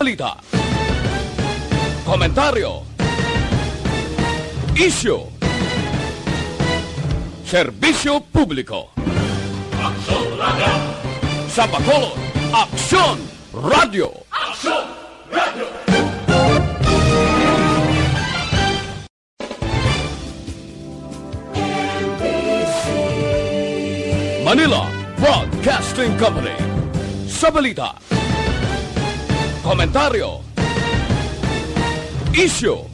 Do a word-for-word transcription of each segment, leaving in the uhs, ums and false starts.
Balita. Komentaryo. Isyu. Serbisyo publiko. Aksyon Radio. Sa Bacolod, Aksyon Radio. Aksyon Radio. Manila Broadcasting Company. Sa balita, komentaryo, isyu,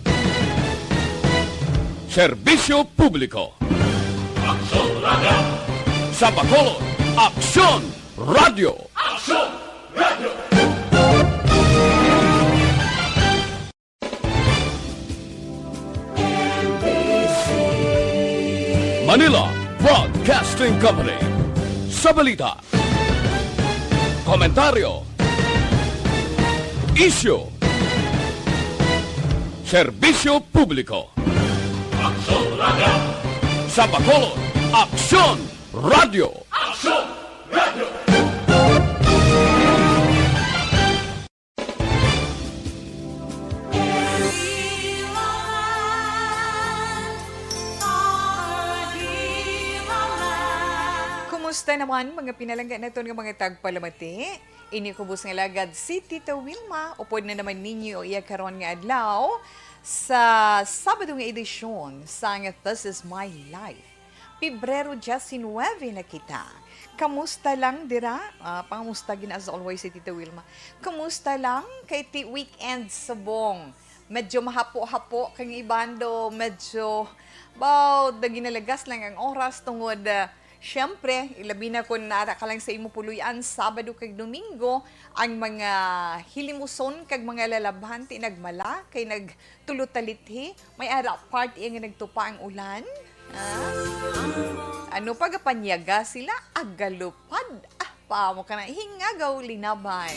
serbisyo publiko. Aksyon Radio. Sa Bacolod, Aksyon Radio. Aksyon Radio. Manila Broadcasting Company. Sa balita, komentaryo, isyu, serbisyo publiko. Aksyon Radio. Sa Bacolod, Aksyon Radio. Aksyon Radio. Kumusta naman, mga pinalangga naton nga mga tagpalamati? Inyo kubos nga lagad si Tita Wilma, upod na naman ninyo iya karon nga adlaw sa Sabado nga edisyon sang This Is My Life. Pebrero diecinuebe na kita. Kamusta lang dira? Ah, pangamusta gid as always si Tita Wilma. Kamusta lang kay ti weekend subong? Medyo mahapo-hapo kang iban do, medyo, baw, da ginalagas lang ang oras tungod, ah, siyempre, ilabi na kung nara ka lang sa imo puloy-an, Sabado kag Domingo, ang mga hilimuson kag mga lalabhan ti nagmala kay nag- Tulo talithi, may ara part iya nga nagtupa ang ulan. Ah? Ano, pagapanyaga sila, agalupad. Ah, paamo ka na, hingagaw linaban.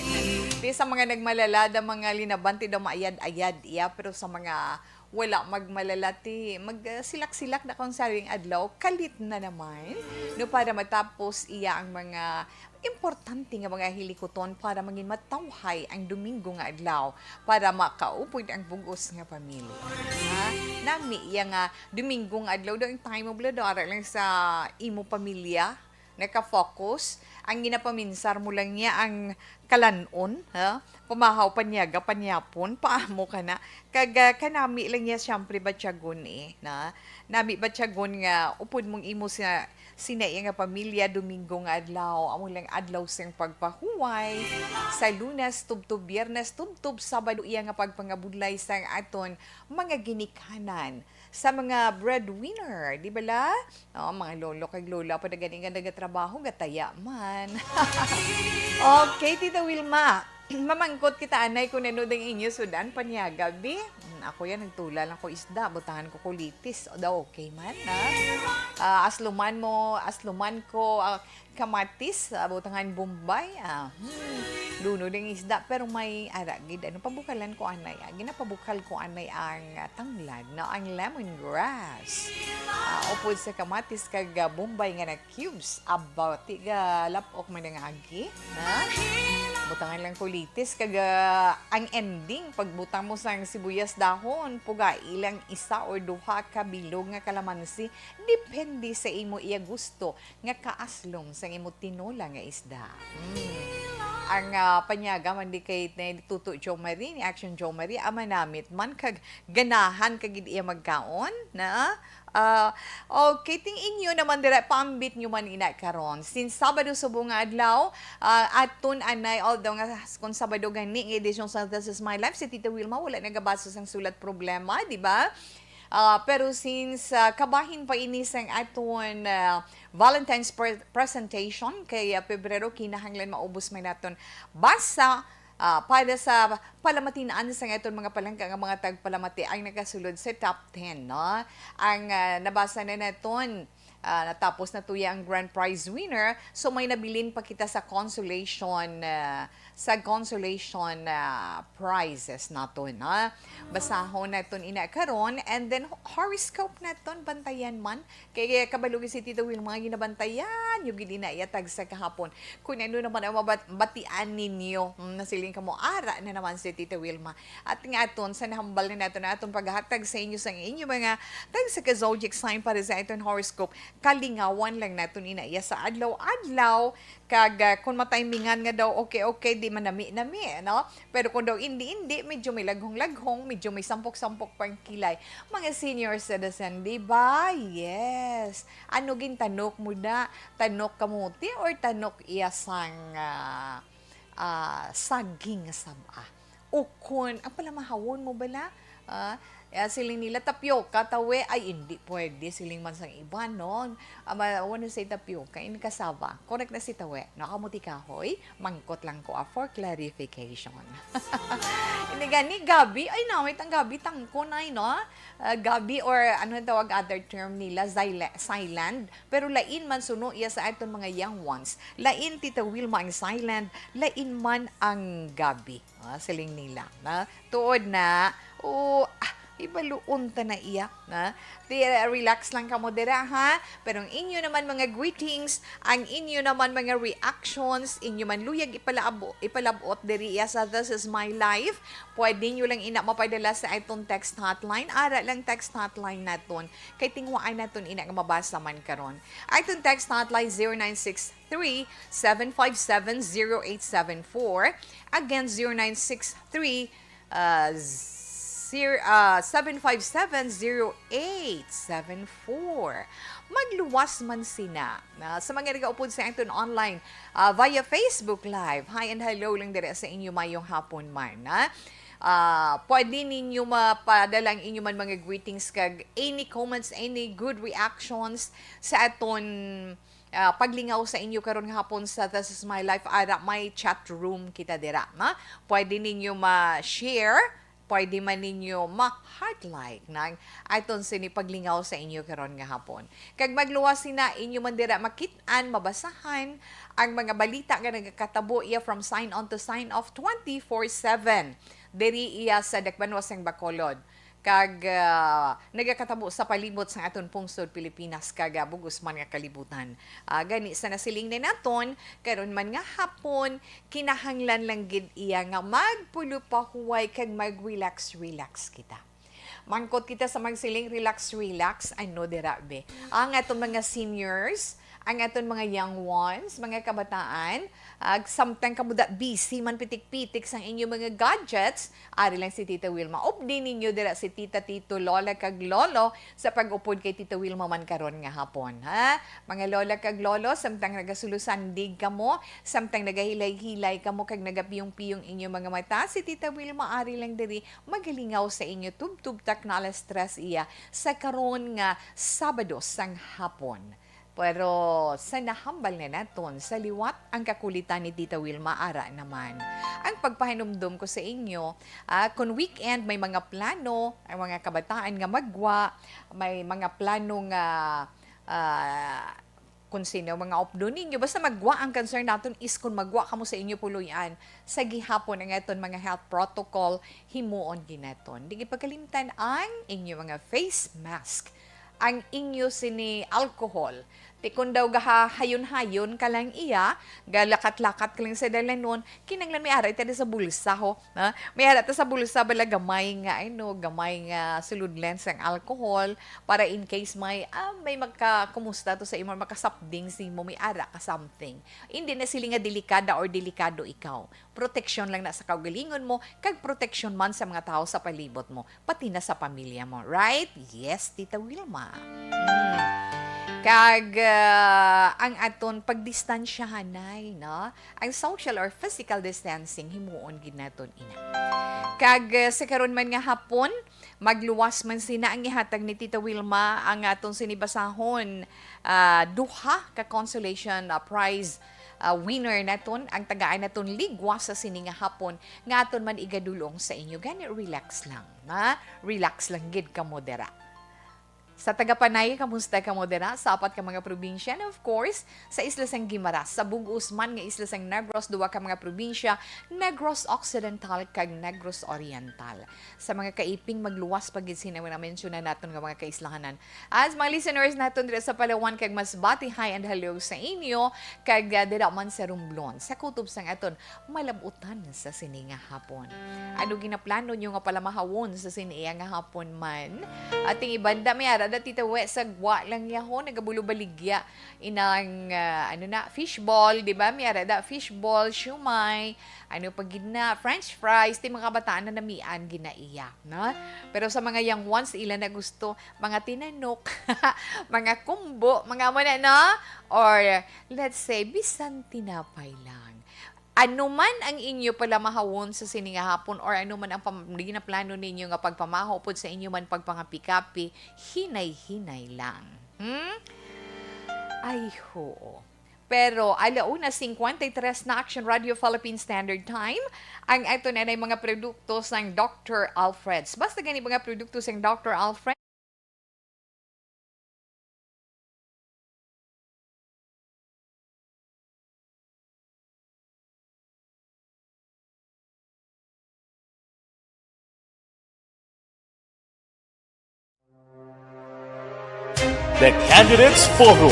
Di sa mga nagmalalada, mga linaban, ti daw maayad-ayad iya, pero sa mga wala magmalala, ti magsilak-silak na kung saring adlaw, kalit na naman. No, para matapos iya ang mga importante nga mga hilikuton para mangin matawhay ang Domingo nga adlaw para makaupod ang bug-os nga pamilya. Ha? Nami iya nga Domingo nga adlaw daw ang time of, daw ara lang sa imo pamilya, naka-focus. Ang ginapaminsar mo lang niya ang kalan-on, ha? Pamahaw, panyaga, panyapon, paamo ka na. Kag, ah, kanami lang niya siyempre batyagon eh, na? Nami batyagon nga upod mong imo sa sina iya nga pamilya, Domingo nga adlaw, amo lang adlaw sing pagpahuway. Sa Lunes tubtob Biyernes, tubtob Sabado, iya nga pagpangabudlay sang aton mga ginikanan. Sa mga breadwinner, di bala? Oh, mga lolo kag lola pa na gani nga nagatrabaho, gataya man. Okay, Tita Wilma. Mamangkot kita, anay, kung ano ding inyo sudan, panyaga, bi? Hmm, ako yan, nagtula lang ko isda, butangan ko kulitis. O daw, okay man, ha? Ah, asluman mo, asluman ko, ah, kamatis, ah, butangan bombay, ah, hmm, luno ding isda, pero may ara gid, ano, pabukalan ko anay, ah, ginapabukal ko anay ang, ah, tanglad, no? Ang lemongrass. Ah, upod sa kamatis kag, ah, bombay nga na cubes. Abaw, ti galap-ok man ang agi, ha? Butangan lang kulitis, kag, ah, ang ending, pagbutang mo sang sibuyas dahon, pugai lang isa or duha ka bilog nga kalamansi, depende sa imo iya gusto nga kaaslom sang imo tinola nga isda. Mm. Ang, ah, panyaga man di kay ni Tuto Joe Marie, ni Action Joe Marie, ah, manamit man kag ganahan ka gid iya magkaon, na? Ah, okay, ting inyo naman dira, paambit nyo man ina karon. Since Sabado subong nga adlaw, ah, aton anay, although nga kung Sabado gani nga edisyon sa This Is My Life, si Tita Wilma wala nagabasa sang sulat problema, di ba? Ah, pero since, ah, kabahin pa ini sang aton, ah, Valentine's pre-, presentation kay, ah, Pebrero, kinahanglan maubos man naton basa, ah, para sa palamatian sang aton mga palangga nga mga tagpalamati ang nagasulod sa top ten, no? Ang, ah, nabasa na naton, ah, natapos na tuya ang grand prize winner, so may nabilin pa kita sa consolation, ah, sa consolation, ah, prizes naton, ha? Basahon naton ina karon, and then ho-, horoscope naton, bantayan man. Kay kabalo gid si Tita Wilma, ginabantayan niyo gid ina iya tagsa kahapon. Kung ano naman ang mabat-, batian ninyo, hmm, nasiling kamo, ara na naman si Tita Wilma. At nga aton, sa nahambal na naton, aton paghatag sa inyo sa inyo mga tagsa ka zodiac sign para sa aton horoscope, kalingawan lang naton ina iya sa adlaw-adlaw. Kag, ah, kung matimingan nga daw, okay, okay, di manami-nami, no? Pero kung daw indi-indi, medyo may laghong-laghong, medyo may sampok-sampok pang kilay. Mga senior citizen, di ba? Yes. Ano gin tanok mo na? Tanok kamuti or tanok iya sang, ah, ah, saging nga sab-a? Ukon, ang palamahawon mo bala? Ah, eh, siling nila, "Tapioca, tawe." Ay, hindi pwede, siling man sang iba, no? Ah, ma-, ano say tapioca? In cassava. Correct na si tawe. No, kamuti kahoy, mangkot lang ko, ah, for clarification. Ini gani, gabi. Ay, namit ang gabi, tangko na, no? Ah, gabi or ano tawag other term nila, xyla-, xyland. Pero lain man suno iya sa aton mga young ones. Lain, Tita Wilma, ang xyland, lain man ang gabi. Ah, siling nila, na tuod na, o, ah, ibaluon ta na iya, na. Ti-, relax lang kamo dira, ha? Pero ang inyo naman mga greetings, ang inyo naman mga reactions, inyo man luyag ipalabo-, ipalabot diri iya sa This Is My Life, pwede nyo lang ina mapadala sa aton text hotline. Ara lang text hotline naton. Kay tinguhaan naton ina nga mabasa man karon. Aton text hotline, zero nine six three, seven five seven, zero eight seven four. Again, zero nine six three, uh, zero, uh, seven five seven, zero eight seven four. Magluwas man sina, na, sa mga nagaupod sa aton online, uh, via Facebook Live. Hi and hello lang diri sa inyo, mayong hapon man, na. Ah, pwede ninyo mapadala ang inyo man mga greetings kag any comments, any good reactions sa aton, ah, paglingaw sa inyo karon nga hapon sa This Is My Life. Ara, may chat room kita dira, na. Pwede ninyo ma-share, pwede man ninyo ma-heart like nang aton sini paglingaw sa inyo karon nga hapon. Kag magluwas sina inyo man dira makit-an, mabasahan ang mga balita nga nagakatabo iya from sign on to sign off twenty-four seven. Diri iya sa Dakbanuas sang Bacolod. Kag, ah, nagakatabo sa palibot sang aton pungsod Pilipinas kag, ah, bug-os man nga kalibutan. Ah, gani sa nasiling na naton, karon man nga hapon, kinahanglan lang gid iya nga magpulupahuway kag mag-relax-relax kita. Mangkot kita sa magsiling, relax-relax, ano dira, be? Ang aton mga seniors, ang aton mga young ones, mga kabataan, ag samtang kamo da busy man pitik-pitik sang inyo mga gadgets, ari lang si Tita Wilma. Updi ninyo dira si Tita, Tito, Lola, kag Lolo sa pag-upod kay Tita Wilma man karon nga hapon, ha? Mga Lola kag Lolo, samtang nagasulosandig kamo, samtang nagahilay-hilay kamo kag nagapiyong-piyong inyo mga mata, si Tita Wilma ari lang diri magalingaw sa inyo tubtob takna alas tres iya sa karon nga Sabado sang hapon. Pero sa nahambal na naton, sa liwat ang kakulitan ni Tita Wilma, ara naman. Ang pagpahinumdom ko sa inyo, ah, kung weekend may mga plano ang mga kabataan nga maggwa, may mga plano nga, ah, kung sino mga updo ninyo, basta maggwa, ang concern naton is kung maggwa kamo sa inyo puloy-an, sa gihapon ang aton mga health protocol, himuon ginaton. Di gipakalimtan ang inyo mga face mask, ang inyo sini alcohol. Ti kun daw gahahayon-hayon ka lang iya, galakat-lakat ka lang sa dalanon, kinanglan may ara ita sa bulsa, ho. Ha? May ara ta sa bulsa bala gamay nga, ano, gamay nga sulodlan sang alcohol para in case may, ah, may makakumusta to sa imo, makasapding sa imo, may ara ka something. Hindi na sila nga delikada or delikado ikaw. Proteksyon lang na sa kaugalingon mo, kag proteksyon man sa mga tao sa palibot mo, pati na sa pamilya mo. Right? Yes, Tita Wilma. Mm. Kag, ah, ang aton pagdistansyahanay, no? Ang social or physical distancing, himuon gid naton ina. Kag, ah, sa karon man nga hapon, magluwas man sina ang ihatag ni Tita Wilma ang aton sinibasahon, ah, duha ka consolation, ah, prize, ah, winner naton, ang tagaan naton ligwa sa sini nga hapon nga aton man igadulong sa inyo. Gani, relax lang, ha? Relax lang gid kamo dira. Sa taga Panay, kamusta kamo dira sa apat ka mga probinsya? And of course, sa isla sang Guimaras, sa bug-os man nga isla sang Negros, duwa ka mga probinsya, Negros Occidental kag Negros Oriental. Sa mga kaiping, magluwas pa gid sina nga na-mention na naton nga mga kaislahanan. As mga listeners naton dira sa Palawan, kag masbati hi and hello sa inyo, kag, ah, dira man sa Romblon, sa kutob sang aton malab-utan sa sini nga hapon. Ano ginaplano nyo nga palamahawon sa sini nga hapon man? Ating ibanda, may ara da Tita We sa gwa lang yaho, nagabulo baligya. Inang, ah, ano na, fishball, di ba? May ara da fishball, siumay, ano pa gid na, french fries, ti mga kabataan na namian ginaiya, no? Pero sa mga young ones, ila na gusto, mga tinanok, mga kumbo, mga mo na, no? Or, let's say, bisan tinapay lang. Ano man ang inyo palamahawon sa sini nga hapon or ano man ang pam-, ginaplano ninyo nga pagpamahaw upod sa inyo man pagpangapi-kapi, hinay-hinay lang. Hmm? Ay, hoo. Pero ala una cincuenta y tres na Action Radio Philippine Standard Time, ang ato na nay mga produkto sang Doctor Alfred's. Basta gani mga produkto sang Doctor Alfred, The Candidates Forum.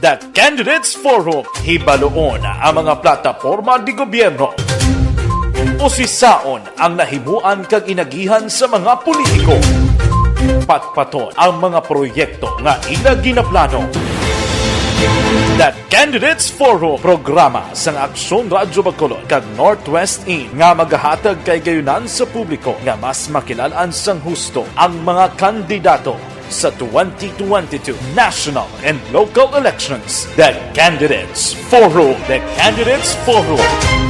The Candidates Forum. Hibaluon ang mga plataporma di gobyerno. Usisaon ang nahimuan kag inagihan sa mga politiko. Patpaton ang mga proyekto nga ila ginaplano. The Candidates Forum, programa sang Aksyon Radyo Bacolod kag Northwest In nga magahatag kay gayunan sa publiko nga mas makilal-an sang husto ang mga kandidato sa twenty twenty-two national and local elections. The Candidates Forum. The Candidates Forum,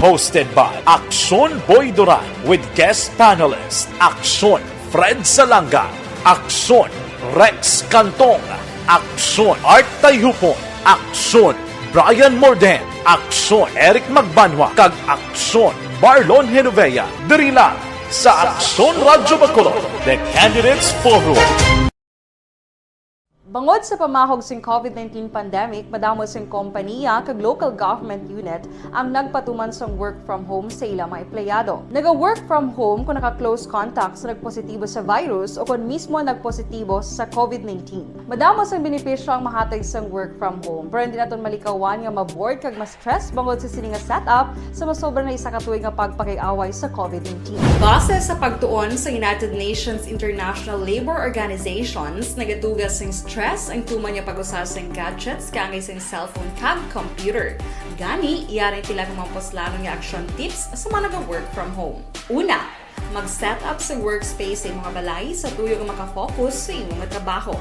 hosted by Aksyon Boy Duran with guest panelist Aksyon Fred Salanga, Aksyon Rex Cantong, Aksyon Art Tayhupon, Aksyon Brian Morden, Aksyon Eric Magbanwa, kag Aksyon Marlon Genovea. Diri lang sa Aksyon Radyo Bacolod, The Candidates Forum. Bangod sa pamahog sing COVID nineteen pandemic, madamo sing kompaniya kag local government unit ang nagpatuman sang work from home sa ila mga empleyado. Naga-work from home kon naka-close contact sa nagpositibo sa virus o kon mismo nagpositibo sa COVID nineteen. Madamo sang benepisyo ang mahatag sang work from home, pero hindi naton malikawan nga ma-bored kag ma-stress bangod sa sini nga setup sa masobra na isa ka tuig nga pagpakig-away sa COVID nineteen. Base sa pagtuon sa United Nations International Labor Organizations, nagatuga sing stress ang tuman nga pag-usa sing gadgets kaangay sing cellphone kag computer. Gani, yari ang pila ka mga puslanon nga action tips sa mga naga-work from home. Una, mag-set up sa workspace sa imong balay sa tuyo nga maka-focus sa imong trabaho.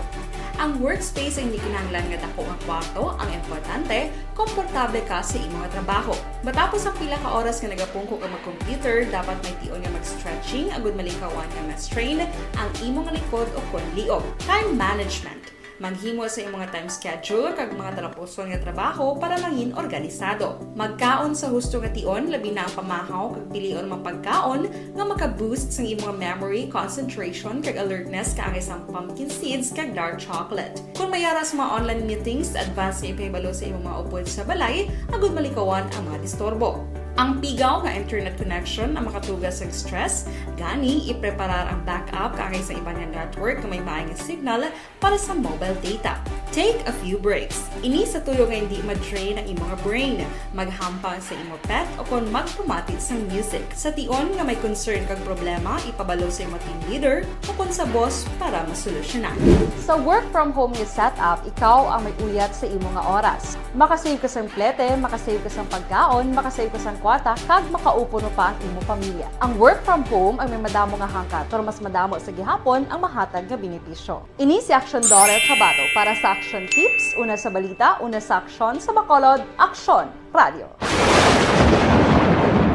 Ang workspace ay hindi kinahanglan nga dako nga kwarto, ang importante, komportable ka sa imong trabaho. Matapos ang pila ka oras nga nagapungko ka mag-computer, dapat may tion nga mag-stretching agud malikawan nga ma-strain ang imong likod o kon liog. Time management. Maghimo sa imong time schedule kag mga talapuson nga trabaho para mangin organisado. Magkaon sa husto nga tion, labi na ang pamahaw kag pilion mga pagkaon nga maka-boost sang imong memory, concentration kag alertness kaangay sang pumpkin seeds kag dark chocolate. Kon may ara sa mga online meetings, advance nga ipahibalo sa imong mga upod sa balay agud malikawan ang mga disturbo. Ang pigaw nga internet connection ang makatuga sang stress, gani ipreparar ang backup kaangay sa iban nga network nga may maay nga signal para sa mobile data. Take a few breaks. Ini sa tuyo nga hindi ma-drain ang imong brain. Maghampang sa imo pet o kon magpamati sang music. Sa tion nga may concern kag problema, ipabalo sa imo team leader o kon sa boss para masolusyonan. Sa work from home nga setup, ikaw ang may uyat sa imo nga oras. Makasave ka sang plete, makasave ka sang pagkaon, makasave ka sang kwarta, kag makaupod pa ang imo pamilya. Ang work from home ang may madamo nga hangkat, pero mas madamo sa gihapon ang mahatag nga benepisyo. Ini si Aksyon Dorel Cabato para sa Aksyon Tips, una sa balita, una sa aksyon, sa Bacolod, Aksyon Radio.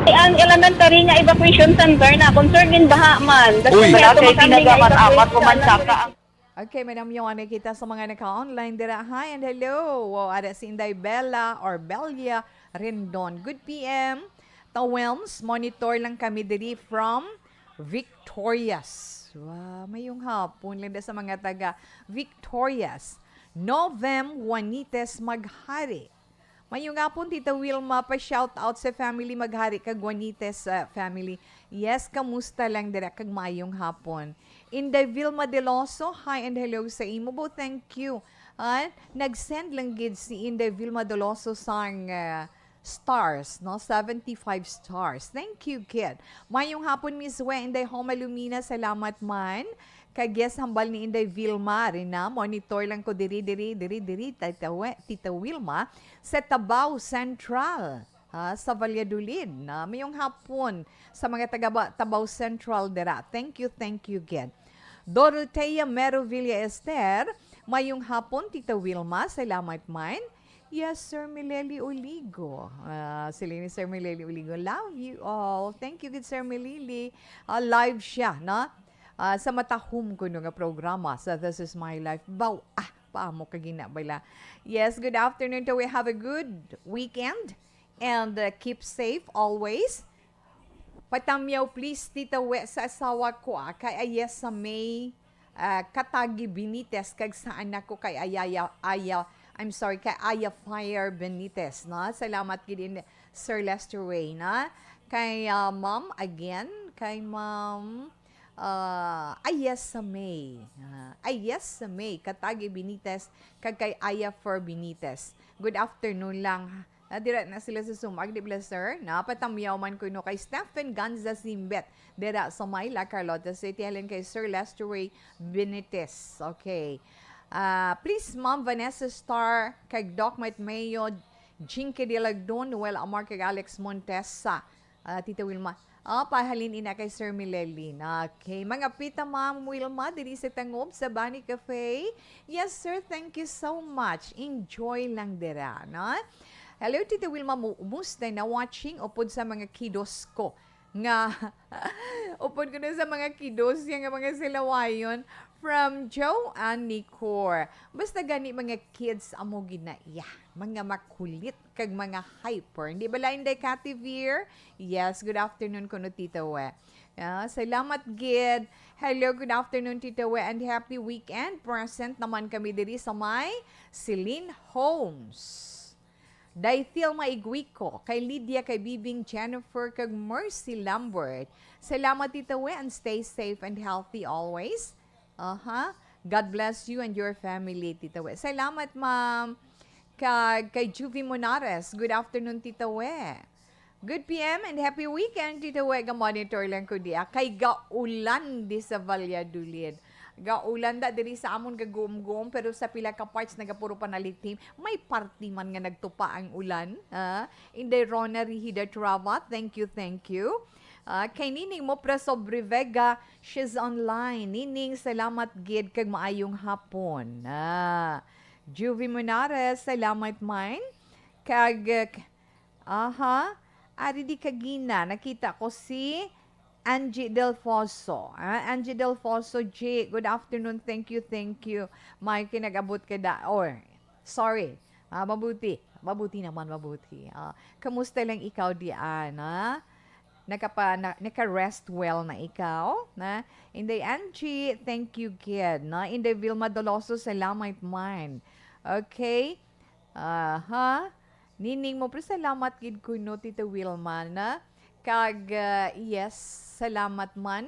Ang elementary nga evacuation center na concern in baha man. Uy, wala kay tinaga man, amat ko man saka ang Okay, Madam Yone, kita sa mga naka-online dira. Hi and hello. Wow, ada si Inday Bella or Belia Rendon. Good P M. Tawelms, monitor lang kami diri from Victorious. Wow, mayong hapon lang da sa mga taga Victorious. Novem Juanites Maghari. Mayong hapon, Tita Wilma, pa shout out sa family Maghari kag Juanites, ah, family. Yes, kamusta lang dira kag mayong hapon. Inday Vilma Deloso, hi and hello sa imo, bo, thank you. Ah, nag-send lang gid si Inday Vilma Deloso sang, ah, stars, no? Seventy-five stars. Thank you, kid. Mayong hapon, Miss We, Inday Homa Lumina, salamat man. Kag yes, hambal ni Inday Vilma, rin na, monitor lang ko diri, diri, diri, diri, Tita We-, Tita Wilma, sa Tabaw Central, ha, sa Valladolid, na mayong hapon sa mga taga Ba-, Tabaw Central dira. Thank you, thank you, kid. Dorotea Mero Villa Ester, mayong hapon, Tita Wilma, salamat man. Yes, Sir Mileli Oligo. Ah, sila ni Sir Mileli Oligo. Love you all. Thank you, good Sir Mileli. Ah, live siya, no? Ah, sa matahom kuno nga programa sa This Is My Life. Baw, ah, paamo ka gina bala. Yes, good afternoon to we. Have a good weekend and, uh, keep safe always. Patamyaw, please, Tita We, sa asawa ko, ah, kay Ayesa May, ah, Katagi Benitez, kag sa anak ko kay Ayaya, Aya, I'm sorry, kay Aya Fire Benitez, no? Salamat gid in Sir Lester Way, no? Kay, ah, Ma'am, again, kay Ma'am, ah, Ayesa May. Ah, Ayesa May, Katagi Benitez, kag kay Aya Fur Benitez. Good afternoon lang. Nadira na sila sa Sumag, di ba, sir? Napatamyaw man kuno kay Stephen Ganza Simbet, dira sa Mayla, Carlota City. Halin kay Sir Lester Ray Benitez. Okay. Ah, please, Ma'am Vanessa Star, kay Doc Mike Mayo, Jinky Dilagdon, Noel Amar, kay Alex Montesa. Ah, Tita Wilma. Ah, pahalin ina kay Sir Milelin. Okay. Mga pita, Ma'am Wilma, diri sa Tangob, sa Bani Cafe. Yes, sir. Thank you so much. Enjoy lang dira, no? Hello, Tita Wilma. Mu-, musta na watching upod sa mga kiddos ko. Nga, upod ko na sa mga kiddos, yung mga silawayon. From Joanne Nicor. Basta gani mga kids, amo gina iya. Mga makulit kag mga hyper. Hindi ba lain day, Kati Veer? Yes, good afternoon kuno, Tita We. Ah, salamat gid. Hello, good afternoon, Tita We, and happy weekend. Present naman kami diri sa may Celine Homes. Day Thelma Iguico, kay Lydia, kay Bibing, Jennifer, kag Mercy Lambert. Salamat, Tita We, and stay safe and healthy always. Aha. God bless you and your family, Tita We. Salamat, ma'am. Kag kay Juvie Monares, good afternoon, Tita We. Good P M and happy weekend, Tita We. Ga-monitor lang ko diya. Kay gaulan di sa Valladolid. Gaulan da diri sa amon, gaguom-guom, pero sa pila ka parts nagapuro panalitim. May parti man nga nagtupa ang ulan, ha? Inday Rona Rihida Trava, thank you, thank you. Ah, kay Nining Mopra Sobre Vega, she's online. Nining, salamat gid kag maayong hapon. Ah, Juvie Monares, salamat man. Kag, eh, k-, aha, ari di kagina, nakita ko si Angie Delfoso. Ah, Angie Delfoso, G, good afternoon. Thank you, thank you. May kinag-abot ka da, or, sorry. Ah, mabuti. Mabuti naman, mabuti. Ah, kamusta lang ikaw diyan, ha? Nakapa-, na-, naka-rest well na ikaw, na? Inday Angie, thank you gid, na? Inday Vilma Doloso, salamat man. Okay? Aha. Nining mo, pero salamat gid kuno, Tita Wilma, na? Kag, ah, yes, salamat man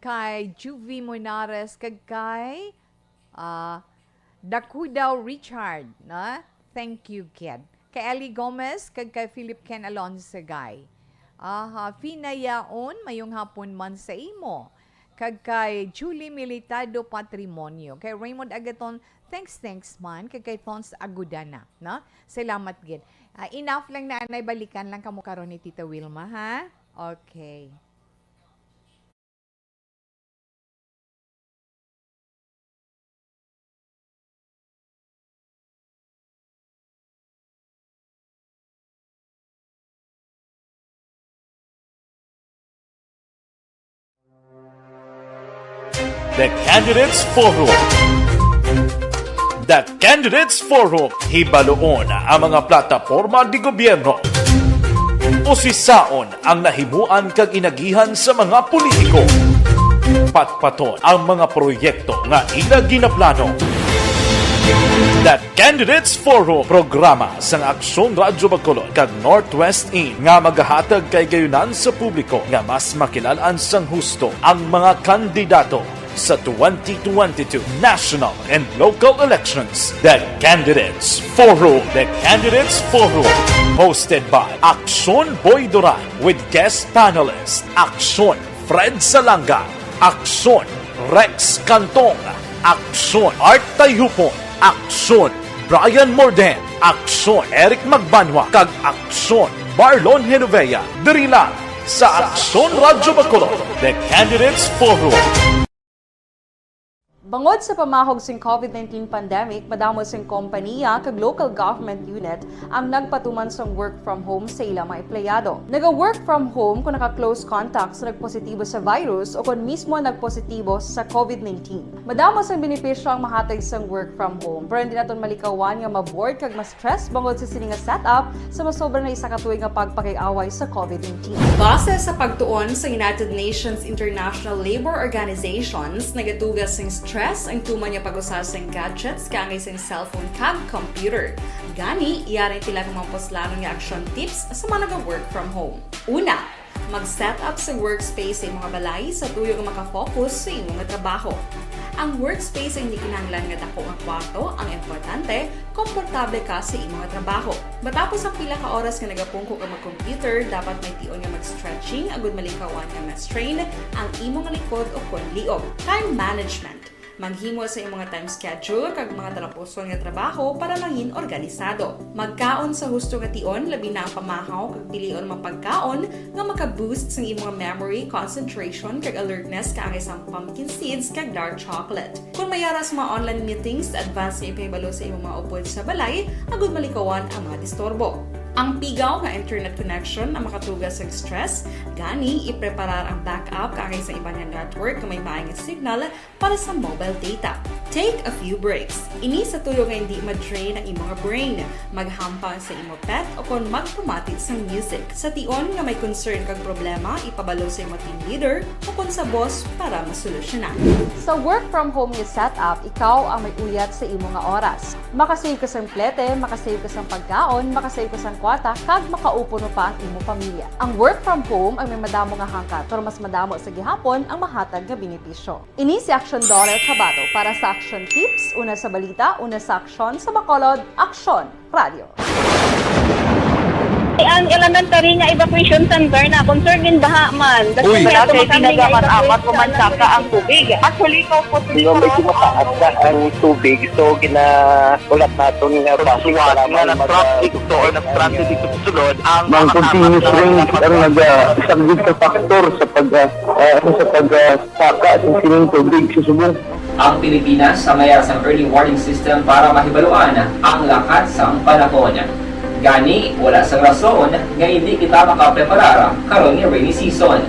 kay Juvie Monares, kag kay, ah, Dakudaw Richard, na? Thank you gid. Kay Ellie Gomez, kag kay Philip Ken Alonso Gay. Aha, Fina Yaon, mayong hapon man sa imo. Kag kay Julie Militado Patrimonio. Kay Raymond Agaton, thanks, thanks man. Kag kay Thons Agudana, no? Salamat gid. Ah, enough lang na anay, balikan lang kamo karon ni Tita Wilma, ha? Okay. The Candidates Forum. The Candidates Forum. Hibaluon ang mga plataporma di gobyerno. Usisaon ang nahimuan kag inagihan sa mga politiko. Patpaton ang mga proyekto nga ila ginaplano. The Candidates Forum, programa sang Aksyon Radyo Bacolod kag Northwest Inn nga magahatag kay gayunan sa publiko nga mas makilal-an sang husto ang mga kandidato sa twenty twenty-two national and local elections. The Candidates Forum. The Candidates Forum. Hosted by Aksyon Boy Duran with guest panelist Aksyon Fred Salanga, Aksyon Rex Cantong, Aksyon Art Tayupon, Aksyon Brian Morden, Aksyon Eric Magbanwa, kag Aksyon Marlon Genovea. Diri lang sa Aksyon Radyo Bacolod, The Candidates Forum. Bangod sa pamahog sing COVID nineteen pandemic, madamo sing kompaniya kag local government unit ang nagpatuman sang work from home sa ila mga empleyado. Naga-work from home kung naka-close contact sa nagpositibo sa virus o kon mismo nagpositibo sa COVID nineteen. Madamo sang benepisyo ang mahatag sang work from home, pero hindi naton malikawan nga ma-bored kag ma-stress bangod sa sini nga setup sa masobra na isa ka tuig nga pagpakig-away sa COVID nineteen. Base sa pagtuon sa United Nations International Labor Organizations, nagatuga sing stress ang tuman nga pag-usa sing gadgets kaangay sing cellphone kag computer. Gani, yari ang pila ka mga puslanon nga action tips sa mga naga-work from home. Una, mag-set up sa workspace sa imong balay sa tuyo nga makafocus sa imong trabaho. Ang workspace ay hindi kinahanglan nga dako nga kwarto, ang importante, komportable ka sa imong trabaho. Matapos ang pila ka oras nga nagapungko ka mag-computer, dapat may tion nga mag-stretching agud malikawan nga ma-strain ang imong likod o kon liog. Time management. Maghimo sa imong time schedule kag mga talapuson nga trabaho para mangin organisado. Magkaon sa husto nga tion, labi na ang pamahaw kag pilion mga pagkaon nga maka-boost sang imong memory, concentration, kag alertness kaangay sang pumpkin seeds kag dark chocolate. Kung may ara sa mga online meetings, advance nga ipahibalo sa imong mga upod sa balay agud malikawan ang mga disturbo. Ang pigaw nga internet connection ang makatuga sa stress, gani ipreparar ang backup kaangay sa iban nga network nga may maay nga signal para sa mobile data. Take a few breaks. Ini sa tuyo nga hindi ma-drain ang imong brain. Maghampang sa imo pet o kon magpamati sang music. Sa tion nga may concern kag problema, ipabalo sa imo team leader o kon sa boss para masolusyonan. Sa work from home nga setup, ikaw ang may uyat sa imo nga oras. Makasave ka sang plete, makasave ka sang pagkaon, makasave ka sang kwarta, kag makaupod pa ang imo pamilya. Ang work from home ang may madamo nga hangkat, pero mas madamo sa gihapon ang mahatag nga benepisyo. Ini si Aksyon Doral Cabato para sa Aksyon Tips, una sa balita, una sa aksyon, sa Bacolod, Aksyon Radio. Ang elementary nga evacuation center na concern din baha man. Uy. Wala kay pinagamat-amat, umansaka ang tubig. Actually, ikaw po, di ba, may tumataas na ang tubig, so ginaulat naton nga basi nga nag-traffic to or nag-transit dito sa sulod ang mga continuous rain ang nag-, ah, isang big factor sa pag, ah, ah, sa pag, ah, saka sa sining tubig sa subong. Ang Pilipinas ang may sang early warning system para mahibaluan ang lakat sang panahon. Gani, wala sang rason nga hindi kita makapreparar karon nga rainy season.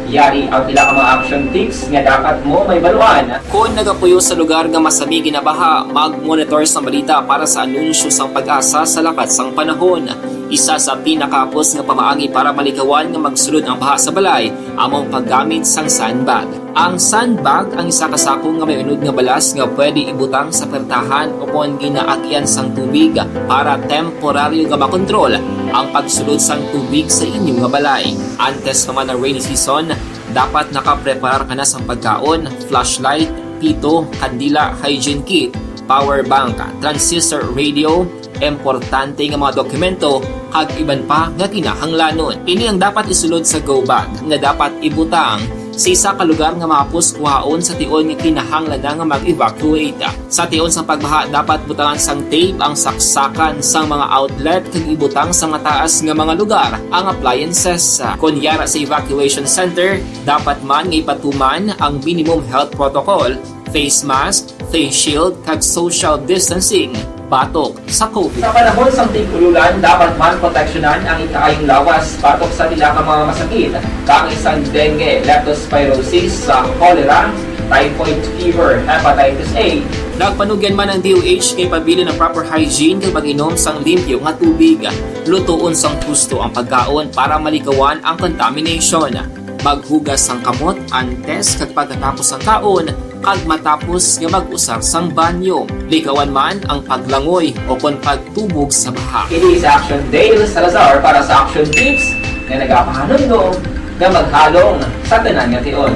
Yari ang pila ka mga action tips nga dapat mo mahibaluan. Kon nagapuyo sa lugar nga masami ginabaha, mag-monitor sang balita para sa anunsyo sang PAGASA sa lakat sang panahon. Isa sa pinakahapos nga pamaagi para malikawan nga magsulod ang baha sa balay amo ang paggamit sang sandbag. Ang sandbag ang isa ka sako nga may unod nga balas nga pwede ibutang sa pertahan o kon ginaagian sang tubig para temporaryo nga makontrol ang pagsulod sang tubig sa inyo nga balay. Antes pa man ang rainy season, dapat nakapreparar ka na sang pagkaon, flashlight, pito, kandila, hygiene kit, power bank, transistor radio, importante nga mga dokumento, kag iban pa nga kinahanglanon. Ini ang dapat isulod sa go bag nga dapat ibutang sa isa ka lugar nga mahapos kuhaon sa tion nga kinahanglan na nga mag-evacuate. Sa tion sang pagbaha, dapat butangan sang tape ang saksakan sang mga outlet kag ibutang sa mataas nga mga lugar ang appliances. Kon yara sa evacuation center, dapat man nga ipatuman ang minimum health protocol, face mask, face shield, kag social distancing batok sa COVID. Sa panahon sang tig-ululan, dapat man proteksyonan ang ikaayong lawas batok sa pila ka mga masakit, kaangay sang dengue, leptospirosis, sa cholera, typhoid fever, hepatitis A, Nagpanugyan man ang D O H nga ipabilin ang proper hygiene kag pag-inom sang limpyo nga tubig. Lutoon sang husto ang pagkaon para malikawan ang contamination. Maghugas sang kamot antes kag pagkatapos sang kaon kag matapos nga mag-usar sang banyo. Likawan man ang paglangoy o kon pagtubog sa baha. Kini sa Action Dale Salazar para sa Action Tips nga nagapahanumdom nga maghalong sa tanan nga tion.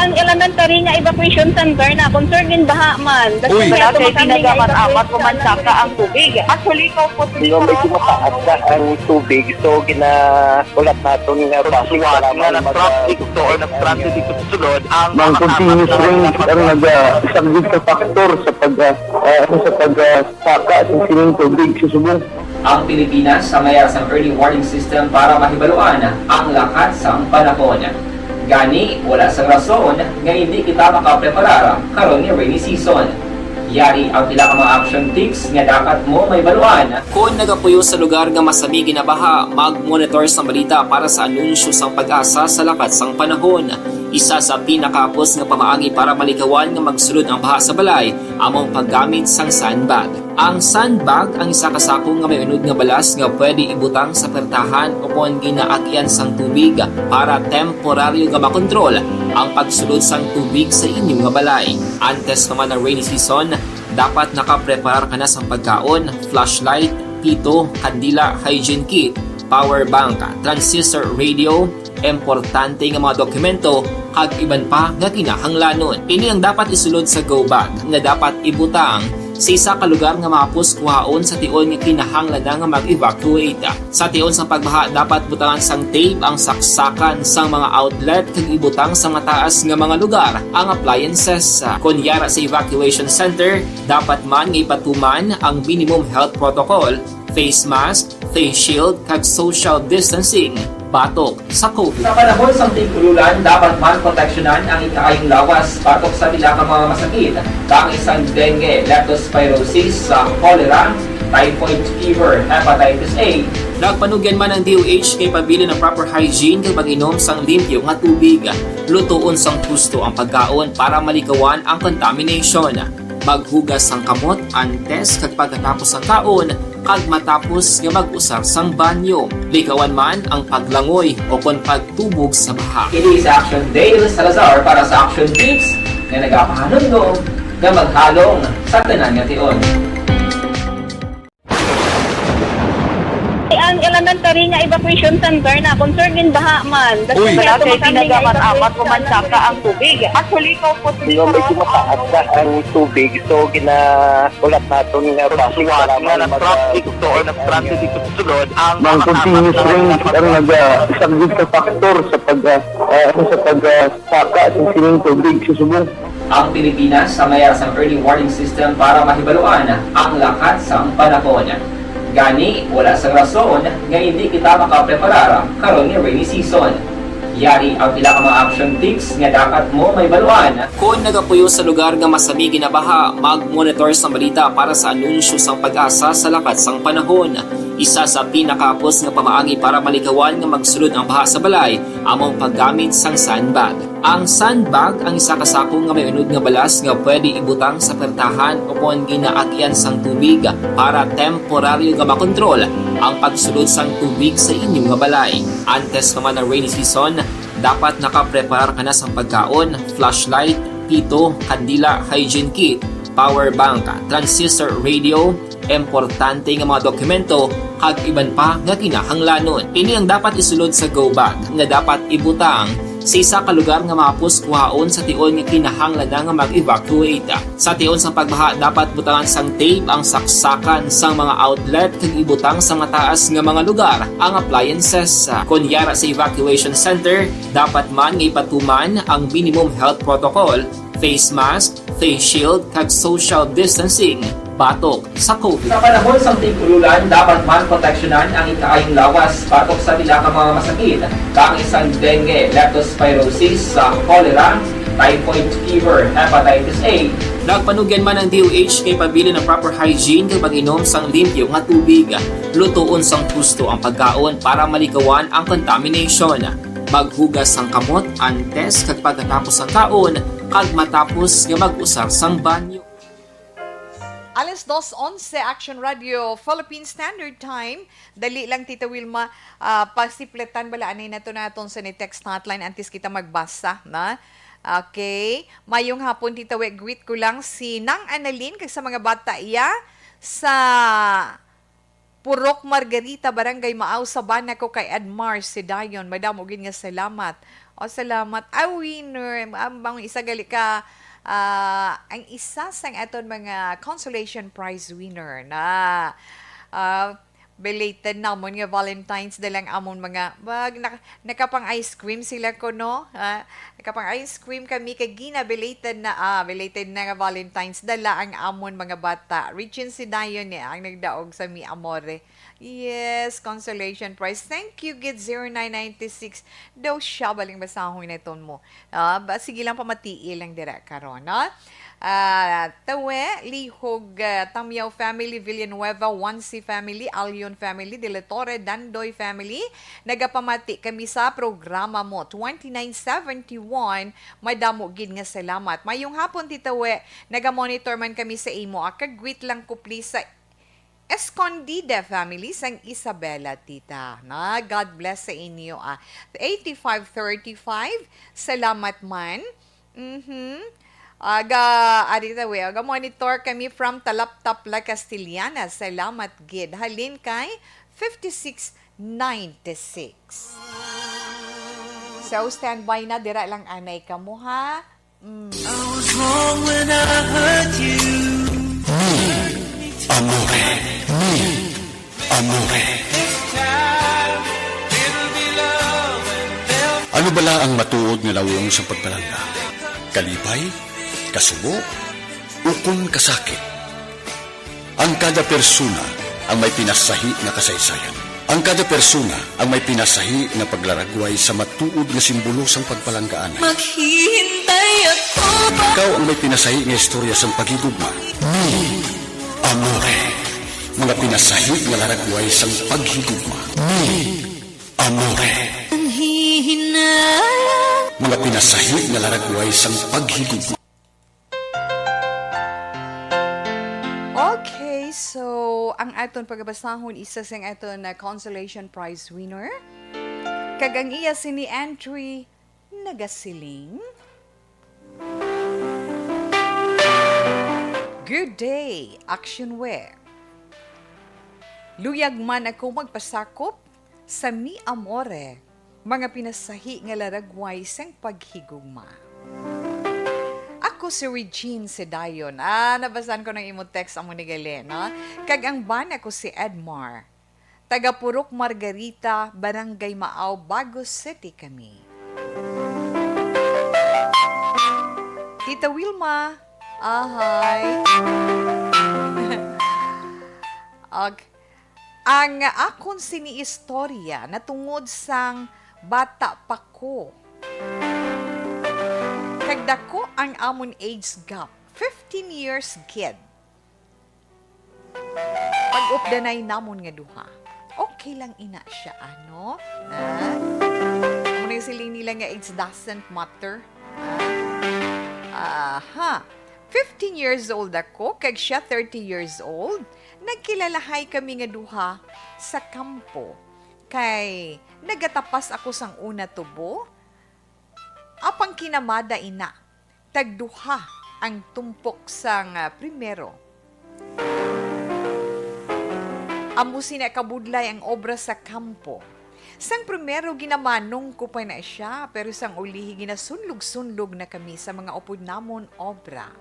Ang elementary nga evacuation center na concerned in baha man. Uy! Wala kay ginagamit-amat o mansaka ang tubig. Actually, ikaw po, no, medyo mataas na ang tubig. So, gina-, ulat naton nga base nga nag-traffic to or nag-transit dito sa sulod ang mga continuous rain ang nag-, ah, isang big factor sa pag, ah, ah, sa pag, ah, saka sa sining tubig sa subong. Ang Pilipinas sa mayar sang early warning system para mahibaluan ang lakat sang panahon. Gani, wala sang rason nga hindi kita makapreparar karon nga rainy season. Yari ang pila ka mga action tips nga dapat mo mahibaluan. Kon nagapuyo sa lugar nga masami ginabaha, mag-monitor sa balita para sa anunsyo sang PAGASA sa lakat sang panahon. Isa sa pinakahapos nga pamaagi para malikawan nga magsulod ang baha sa balay amo ang paggamit sang sandbag. Ang sandbag ang isa ka sako nga may unod nga balas nga pwede ibutang sa pertahan o kon ginaagian sang tubig para temporaryo nga makontrol ang pagsulod sang tubig sa inyo nga balay. Antes pa man ang rainy season, dapat nakapreparar ka na sang pagkaon, flashlight, pito, kandila, hygiene kit, power bank, transistor radio, importante nga mga dokumento, kag iban pa nga kinahanglanon. Ini ang dapat isulod sa go bag nga dapat ibutang sa isa ka lugar nga mahapos kuhaon sa tion nga kinahanglan na nga mag-evacuate. Sa tion sang pagbaha, dapat butangan sang tape ang saksakan sang mga outlet kag ibutang sa mataas nga mga lugar ang appliances. Kon yara sa evacuation center, dapat man nga ipatuman ang minimum health protocol, face mask, face shield, kag social distancing batok sa COVID. Sa panahon sang tig-ululan, dapat man proteksyonan ang ikaayong lawas batok sa pila ka mga masakit, kaangay sang dengue, leptospirosis, sa cholera, typhoid fever, hepatitis A. Nagpanugyan man ang D O H nga ipabilin ang proper hygiene kag pag-inom sang limpyo nga tubig. Lutoon sang husto ang pagkaon para malikawan ang contamination. Maghugas sang kamot antes kag pagkatapos sang kaon kag matapos nga mag-usar sang banyo. Likawan man ang paglangoy o kon pagtubog sa baha. Kini sa Action Dale Salazar para sa Action Tips nga nagapahanumdom nga maghalong sa tanan nga tion. Ang elementary nga evacuation center na concerned in baha man. Uy! Wala kay ginagamit-amat o mansaka ang tubig. Actually, ikaw po, no, medyo mataas na ang tubig. So, gina-, ulat naton nga base nga nag-traffic to or nag-transit dito sa sulod ang mga continuous rain ang nag-, ah, isang big factor sa pag, ah, ah, sa pag, ah, saka sa sining tubig sa subong. Ang Pilipinas sa mayar sang early warning system para mahibaluan ang lakat sang panahon. Gani, wala sang rason nga hindi kita makapreparar karon nga rainy season. Yari ang pila ka mga action tips nga dapat mo mahibaluan. Kon nagapuyo sa lugar nga masami ginabaha, mag-monitor sa balita para sa anunsyo sang PAGASA sa lakat sang panahon. Isa sa pinakahapos nga pamaagi para malikawan nga magsulod ang baha sa balay amo ang paggamit sang sandbag. Ang sandbag ang isa ka sako nga may unod nga balas nga pwede ibutang sa pertahan o kon ginaagian sang tubig para temporaryo nga makontrol ang pagsulod sang tubig sa inyo nga balay. Antes pa man ang rainy season, dapat nakapreparar ka na sang pagkaon, flashlight, pito, kandila, hygiene kit, power bank, transistor radio, importante nga mga dokumento, kag iban pa nga kinahanglanon. Ini ang dapat isulod sa go bag nga dapat ibutang sa isa ka lugar nga mahapos kuhaon sa tion nga kinahanglan na nga mag-evacuate. Sa tion sang pagbaha, dapat butangan sang tape ang saksakan sang mga outlet kag ibutang sa mataas nga mga lugar ang appliances. Kon yara sa evacuation center, dapat man nga ipatuman ang minimum health protocol, face mask, face shield, kag social distancing batok sa COVID. Sa panahon sang tig-ululan, dapat man proteksyonan ang ikaayong lawas batok sa pila ka mga masakit, kaangay sang dengue, leptospirosis, sa cholera, typhoid fever, hepatitis A. Nagpanugyan man ang D O H nga ipabilin ang proper hygiene kag pag-inom sang limpyo nga tubig. Lutoon sang husto ang pagkaon para malikawan ang contamination. Paghugas sang kamot antes kag pagkatapos sang kaon, kag matapos nga mag-usar sang banyo. Alas dos onse, Action Radio Philippine Standard Time. Dali lang, Tita Wilma, ah, pasipletan bala anay nato naton sa ni text hotline antes kita magbasa, na? Okay. Mayong hapon, Tita We. Greet ko lang si Nang Annalyn kag sa mga bata iya sa Purok Margarita, Barangay Maaw, sa bana ko kay Edmar Sedayon. Madamo gid nga salamat. O, salamat. Ah, winner. Ang, ang isa gali ka, ah, ang isa sang aton mga consolation prize winner na, ah, belated namon nga Valentine's Day lang amon mga, wag, nak-, nakapang ice cream sila ko, no? Ah, nakapang ice cream kami kay gina belated na, ah, belated na nga Valentine's, dala ang amon mga bata. Regine Sedayon ni ang nagdaog sa Mi Amore. Yes, consolation prize. Thank you, gid, zero nine ninety-six. Daw siya baling basahon na iton mo. Ah, ba, sige lang, pamatii lang dira karon, no? Ah, Tawe, Lihog, ah, Tamyaw family, Villanueva, Wansi family, Alion family, De La Torre, Dandoy family, nagapamati kami sa programa mo, twenty-nine seventy-one. Madamo gid nga salamat. Mayong hapon, Tita We. Naga-monitor man kami sa imo, ah. Kag greet lang ko, please, sa Escondida family sang Isabela, Tita. Na, God bless sa inyo, ah. Eighty-five thirty-five, salamat man. Mhm. Aga, ari ta, we, aga monitor kami from Talaptap, La Castellana. Salamat gid. Halin kay fifty-six ninety-six. So, standby na, dira lang anay kamo, ha? Mm. I was wrong when I hurt you. Mi amore, mi amore. Ano bala ang matuod nga lawong sa pagpalangga? Kalipay, kasubo, ukon kasakit? Ang kada persona ang may pinasahi nga kasaysayan. Ang kada persona ang may pinasahi nga paglaragway sa matuod nga simbolo sang pagpalanggaanay. Maghihintay ako pa. Ikaw ang may pinasahi nga istorya sang paghigugma. Mi amore. Mga pinasahi nga laragway sang paghigugma. Mi amore. Ang hihinay. Mga pinasahi nga laragway sang paghigugma. Okay, so ang aton pagabasahon, isa sing aton na consolation prize winner. Kag ang iya sini entry nagasiling, "Good day, Action Wear. Luyag man ako magpasakop sa Mi Amore, mga pinasahi nga laragway sang paghigugma." Ako si Regine Sedayon. Ah, nabasan ko ng imo text, amo ni gali, no? Kag ang bana ko si Edmar. Taga Purok Margarita, Barangay Maaw, Bagos City kami. Tita Wilma, ahay. Okay. Ang akon sini istorya natungod sang bata pa ko. Kag dako ang amon age gap, fifteen years gid. Pag-updanay namon nga duha, okay lang ina siya, ano? Ah? Amo na yung siling nila nga, "It doesn't matter." Ah? Aha. Fifteen years old ako, kag siya thirty years old. Nagkilalahay kami nga duha sa kampo. Kay nagatapas ako sang una tubo, apang kinamada ina, tagduha ang tumpok sang, ah, primero. Amo sina kabudlay ang obra sa kampo. Sang primero, ginamanong ko pa na siya, pero sang ulihi, ginasunlog-sunlog na kami sa mga upod namon obra.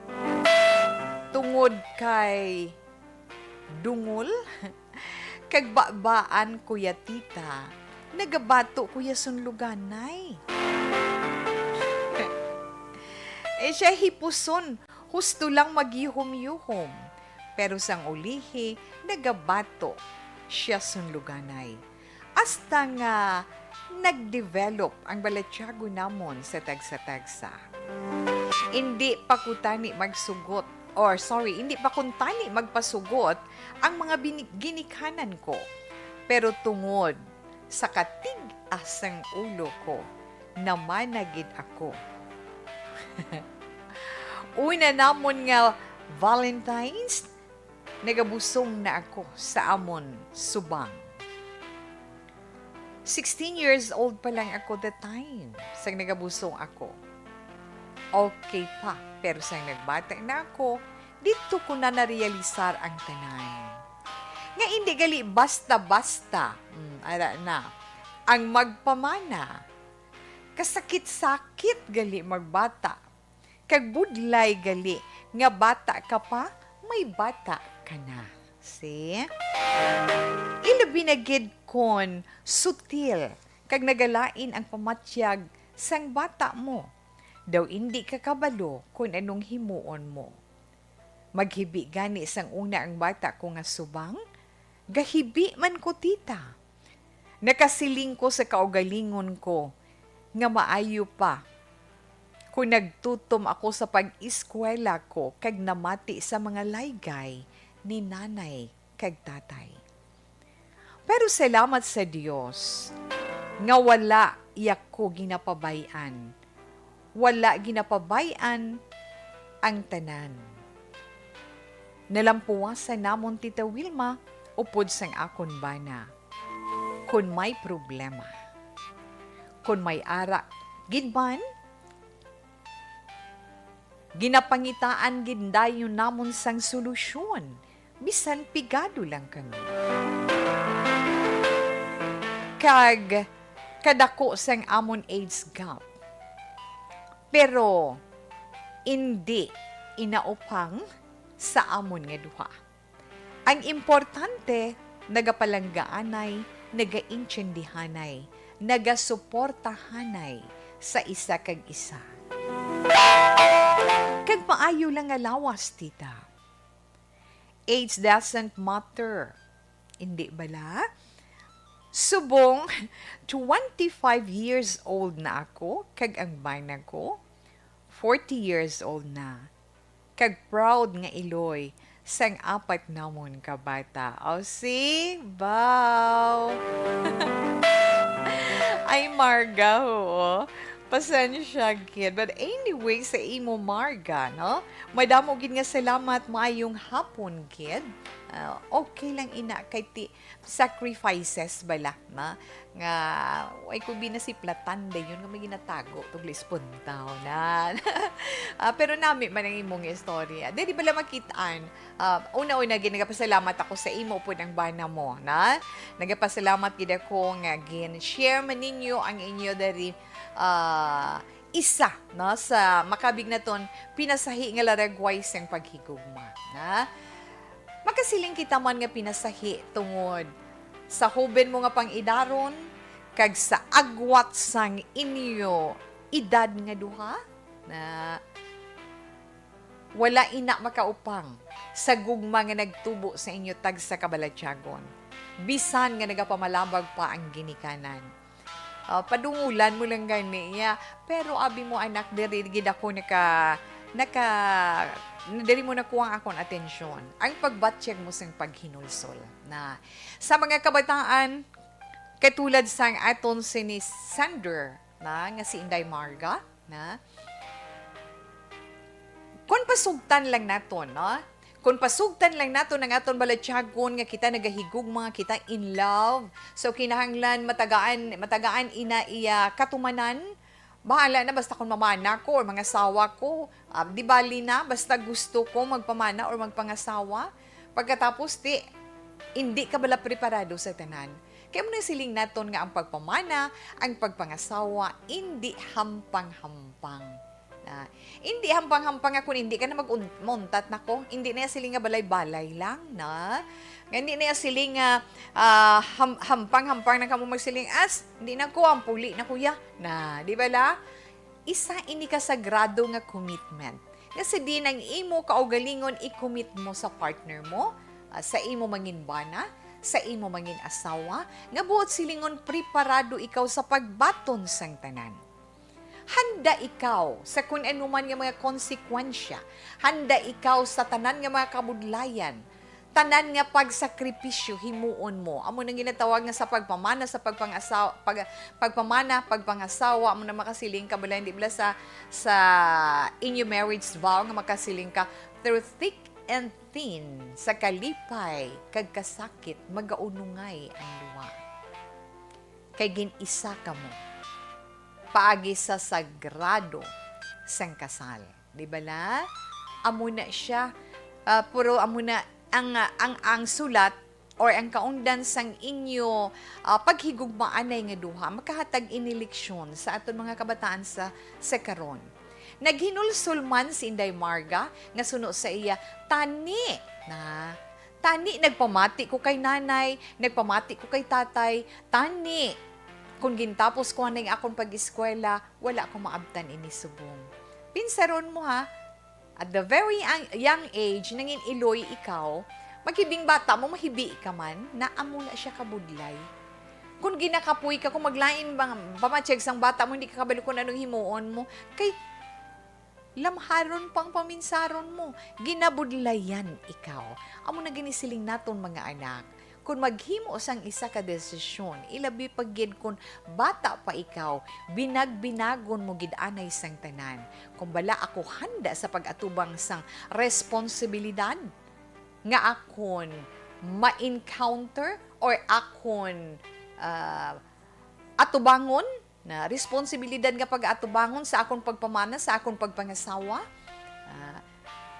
Tungod kay dungol kag babaan ko ya, tita, nagabato ko ya sunluganay. Eh, siya hipuson, husto lang magyuhom-yuhom. Pero sang ulihi, nagabato siya sunluganay. Hasta nga nag-develop ang balatyagon namon sa tagsa-tagsa. Indi pa ko tani magsugot, or sorry, indi pa kuntani magpasugot ang mga bini-, ginikanan ko. Pero tungod sa katig-as sang ulo ko, namana gid ako. Una namon nga Valentine's, nagabusong na ako sa amon subang. Sixteen years old pa lang ako that time, sang nagabusong ako. Okay pa, pero sang nagbata na ako, didto ko na narealisar ang tanan. Nga indi gali basta-basta, mm, ara na, ang magpamana. Kasakit-sakit gali magbata. Kag budlay gali nga bata ka pa, may bata ka na. See? Ilabi na gid kon sutil kag nagalain ang pamatyag sang bata mo. Daw indi ka kabalo kon anong himuon mo. Maghibi gani sang una ang bata ko nga subang? Gahibi man ko, tita. Nakasiling ko sa kaugalingon ko nga maayo pa kon nagtutom ako sa pag-eskwela ko kag namati sa mga laygay ni nanay kag tatay. Pero salamat sa Dios nga wala iya ko ginapabay-an. Wala ginapabay-an ang tanan. Nalampuwasan namon, Tita Wilma, upod sang akon bana. Kon may problema, kon may ara gid man, ginapangitaan gid dayon namon sang solusyon, bisan pigado lang kami. Kag kadako sang amon age gap. Pero indi inaupang sa amon nga duha. Ang importante, nagapalanggaanay, nagaintindihanay, nagasuportahanay sa isa kag isa. Kag maayo lang nga lawas, tita. Age doesn't matter. Indi bala? Subong, twenty-five years old na ako, kag ang bana ko, forty years old na. Kag proud nga iloy sang apat namon ka bata. O, see? Baw! Ay, Marga, oo. Pasensya, kid. But anyway, sa imo, Marga, no? Madamo gid nga salamat, maayong hapon, kid. Ah, okay lang ina, kay ti-, sacrifices bala, na, nga, ay, ko binasiplatan dayon nga may ginatago, tuglis puntaw na. Ah, pero nami man ang imong istorya. Dili bala makitaan, ah, una-una, gid, nagapasalamat ako sa imo pod ang bana mo, na? Nagapasalamat gid ako nga gin-share man ninyo ang inyo diri, ah, isa, no, sa makabig naton pinasahi nga laragway sang paghigugma, na? Makasiling kita man nga pinasahi tungod sa hoben mo nga pang-idaron kag sa agwat sang inyo edad nga duha, na wala ina makaupang sa gugma nga nagtubo sa inyo tagsa ka balatyagon, bisan nga nagapamalabag pa ang ginikanan. Ah, padungulan mo lang gani, ya. Pero abi mo, anak, diri gid ako naka-, naka-, diri mo nakuha ang akon atensyon. Ang pagbatyag mo sang paghinulsol na sa mga kabataan, katulad sang aton sini Sander na nga si Inday Marga, na? Kon pasugtan lang naton, no? Kon pasugtan lang naton ang aton balatyagon nga kita nagahigugma, nga kita in love, so kinahanglan matagaan, matagaan ina iya katumanan. Bahala na, basta kon mamana ko or mangasawa ko, ah, di bali na, basta gusto ko magpamana or magpangasawa. Pagkatapos, ti, indi ka bala preparado sa tanan. Kay amo na siling naton nga ang pagpamana, ang pagpangasawa, indi hampang-hampang. Na, indi hampang-hampang nga kung indi ka na mag-un-, mauntat na ko, indi na siling nga balay-balay lang, na. Nga indi na siling nga, ah, ham-, hampang-hampang na kamo magsiling, "As, indi na ko, ang puli na, kuya." Na, di ba la? Isa ini ka sagrado nga commitment. Nga sa din ang imo kaugalingon i-commit mo sa partner mo, ah, sa imo mangin bana, sa imo mangin asawa, nga buot silingon preparado ikaw sa pagbaton sang tanan. Handa ikaw sa kun ano man nga mga konsekwensya. Handa ikaw sa tanan nga mga kabudlayan. tanan nga pagsakripisyo himuon mo. Amo nang ginatawag nga sa pagpamana, sa pagpangasaw-, pag-, pagpamana, pagpangasawa, amo na makasiling ka bala, hindi bala sa, sa inyo marriage vow nga makasiling ka, "Through thick and thin, sa kalipay kag kasakit, magaunungay ang duwa." Kay gin-isa kamo paagi sa sagrado sang kasal. Di bala? Amo na siya. Ah, pero amo na ang, ah, ang, ang sulat or ang kaundan sang inyo, ah, paghigugmaanay nga duha, makahatag ini leksyon sa aton mga kabataan sa, sa karon. Naghinulsol man si Inday Marga nga suno sa iya, "Tani na, tani nagpamati ko kay nanay, nagpamati ko kay tatay, tani kung gintapos ko anay akong pag-eskwela, wala ko maabtan ini subong." Pinsaron mo, ha, at the very young, young age, nangin iloy ikaw, maghibing bata mo, mahibi ka man, na amo na siya kabudlay. Kung ginakapoy ka, kung maglain bang pamatyag sang bata mo, hindi ka kabalo kung anong himuon mo, kay lamharon pang paminsaron mo, ginabudlayan ikaw. Amo na gani siling naton, mga anak, kung maghimo sang isa ka desisyon, ilabi pa gid kung bata pa ikaw, binagbinagon mo gid anay sang tanan. Kung bala ako handa sa pag-atubang sang responsibilidad nga akon ma-encounter or akon, ah, atubangon, na responsibilidad nga pag-atubangon sa akon pagpamana, sa akon pagpangasawa. Ah,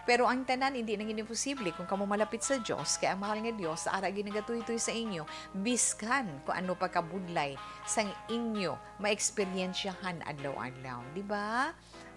pero ang tanan hindi na gid imposible kung kamo malapit sa Dios, kay ang mahal nga Dios ara gid nagatuytoy sa inyo, biskan kung ano pa kabudlay sang inyo maeksperiensyahan adlaw-adlaw, di ba?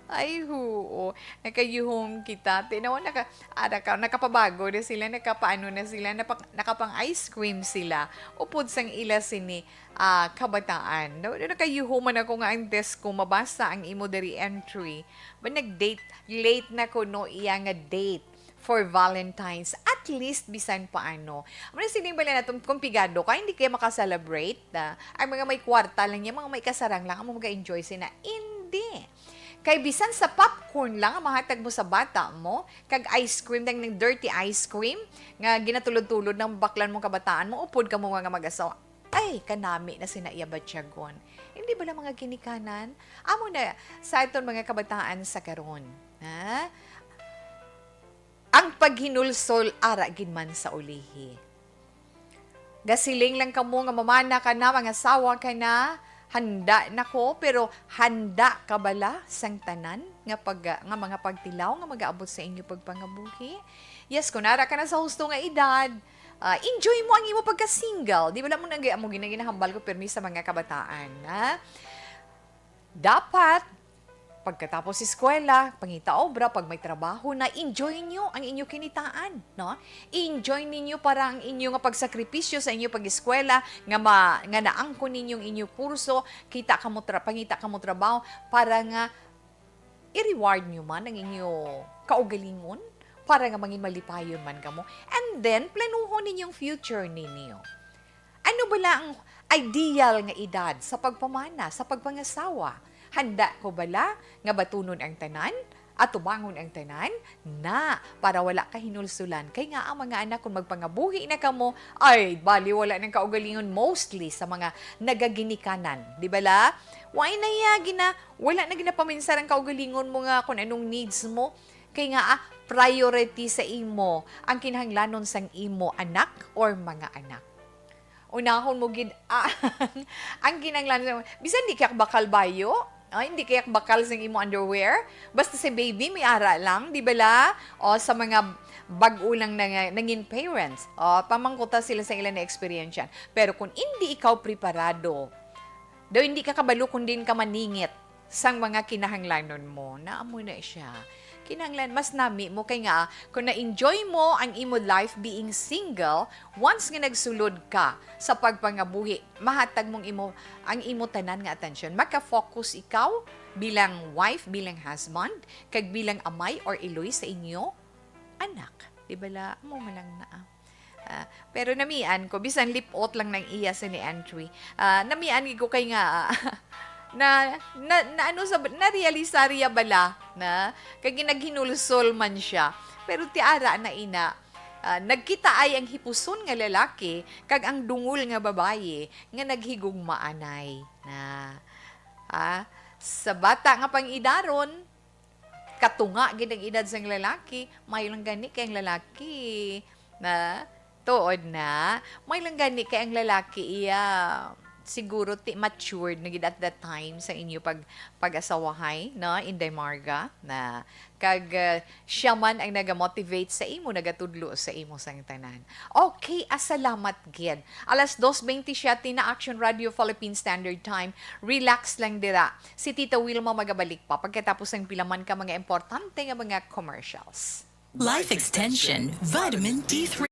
Ay, huo. Nakayuhom kita. Tinawa, naka-, ara ka, nakapabago na sila, nakapaano na sila, napa-, nakapang ice cream sila. Upod sang ila sini, ah, kabataan. Na-, nakayuhom man ako nga ang desk ko, mabasa ang imo diri entry. Ba, nag-date, late na ko, no, iya nga date for Valentine's. At least, bisan paano. Muna sining bala natin, kung pigado ka, hindi kayo makaselebrate. Ah, ang mga may kwarta lang yan, mga may kasarang lang, ang mga mag-enjoy sila. Hindi. Kay bisan sa popcorn lang ang mahatag mo sa bata mo, kag ice cream, dang, dang dirty ice cream, nga ginatulod-tulod ng baklan mong kabataan mo, upod ka mo nga mag-asawa, ay, kanami na sina iya batyagon. Hindi bala mga ginikanan? Amo na sa aton mga kabataan sa karon, ha? Ang paghinulsol ara gid man sa ulihi. Gasiling lang kamo nga mamana ka na, mangasawa ka na, handa na ko, pero handa ka bala sang tanan nga pag-, nga mga pagtilaw nga mag-aabot sa inyo pagpangabuhi? Yes, kung ara ka na sa husto nga edad, ah, enjoy mo ang imo pagka-single. Di bala mo nang amo gina-, ginahambal ko pirmi sa mga kabataan, ha? Dapat, pagkatapos eskwela, pangita obra, pag may trabaho na, enjoy nyo ang inyo kinitaan, no? Enjoy ninyo para ang inyo nga pagsakripisyo sa inyo pag-eskwela, nga ma-, nga naangkon ninyong inyo kurso, kita kamo tra-, pangita kamo trabaho, para nga i-reward nyo man ang inyo kaugalingon, para nga mangin malipayon man kamo. And then, planuhon ninyong future ninyo. Ano bala ang ideal nga edad sa pagpamana, sa pagpangasawa? Handa ko bala nga batunon ang tanan, atubangon ang tanan? Na, para wala ka hinulsulan. Kay nga ang mga anak, kung magpangabuhi na kamo, ay, bali wala nang kaugalingon mostly sa mga nagaginikanan. Di bala? Why na iya gina-, wala na ginapaminsar ang kaugalingon mo nga kung anong needs mo? Kay nga, ah, priority sa imo ang kinahanglanon sang imo anak or mga anak. Unahon mo gid ang, ang kinahanglan. Bisan di kay bakal bayo, ah, hindi kay bakal sing imo underwear, basta si baby may ara lang, di bala? O sa mga bag-o lang na nga, nangin parents, o, pamangkuta sila sa ila na experience. Pero kung hindi ikaw preparado, daw hindi ka kabalo kung din ka maningit sang mga kinahanglanon mo, na amo na siya. Kinahanglan, mas nami mo kay nga, kung na-enjoy mo ang imo life being single, once nga nagsulod ka sa pagpangabuhi, mahatag mong imo, ang imo tanan nga atensyon. Maka-focus ikaw bilang wife, bilang husband, kag bilang amay or iloy sa inyo anak. Di ba la? Amo man lang na. Ah, pero namian ko, bisan lipot lang nang iya sa ni Entry. Ah, namian gid ko kay nga, ah, na, na, na ano sa, narealisar iya bala na, kay ginaghinulsol man siya. Pero ti ara na ina, Ah, nagkitaay ang hipuson nga lalaki kag ang dungol nga babayi nga naghigugmaanay na. Ah, sa bata nga pang-idaron, katunga gid ang edad sang lalaki, may lang gani kay ang lalaki na tuod na, may lang gani kay ang lalaki iya siguro ti matured na gid at that time sa inyo pag pag-asawahay, no, Inday Marga, na kag, ah, siya man ang nagamotivate sa imo, nagatudlo sa imo sang tanan. Okay, ah, salamat gid. Alas dos bente siyete na, Action Radio Philippine Standard Time. Relax lang dira. Si Tita Wilma magabalik pa pagkatapos sang pila man ka mga importante nga mga commercials. Life Extension, Vitamin D three.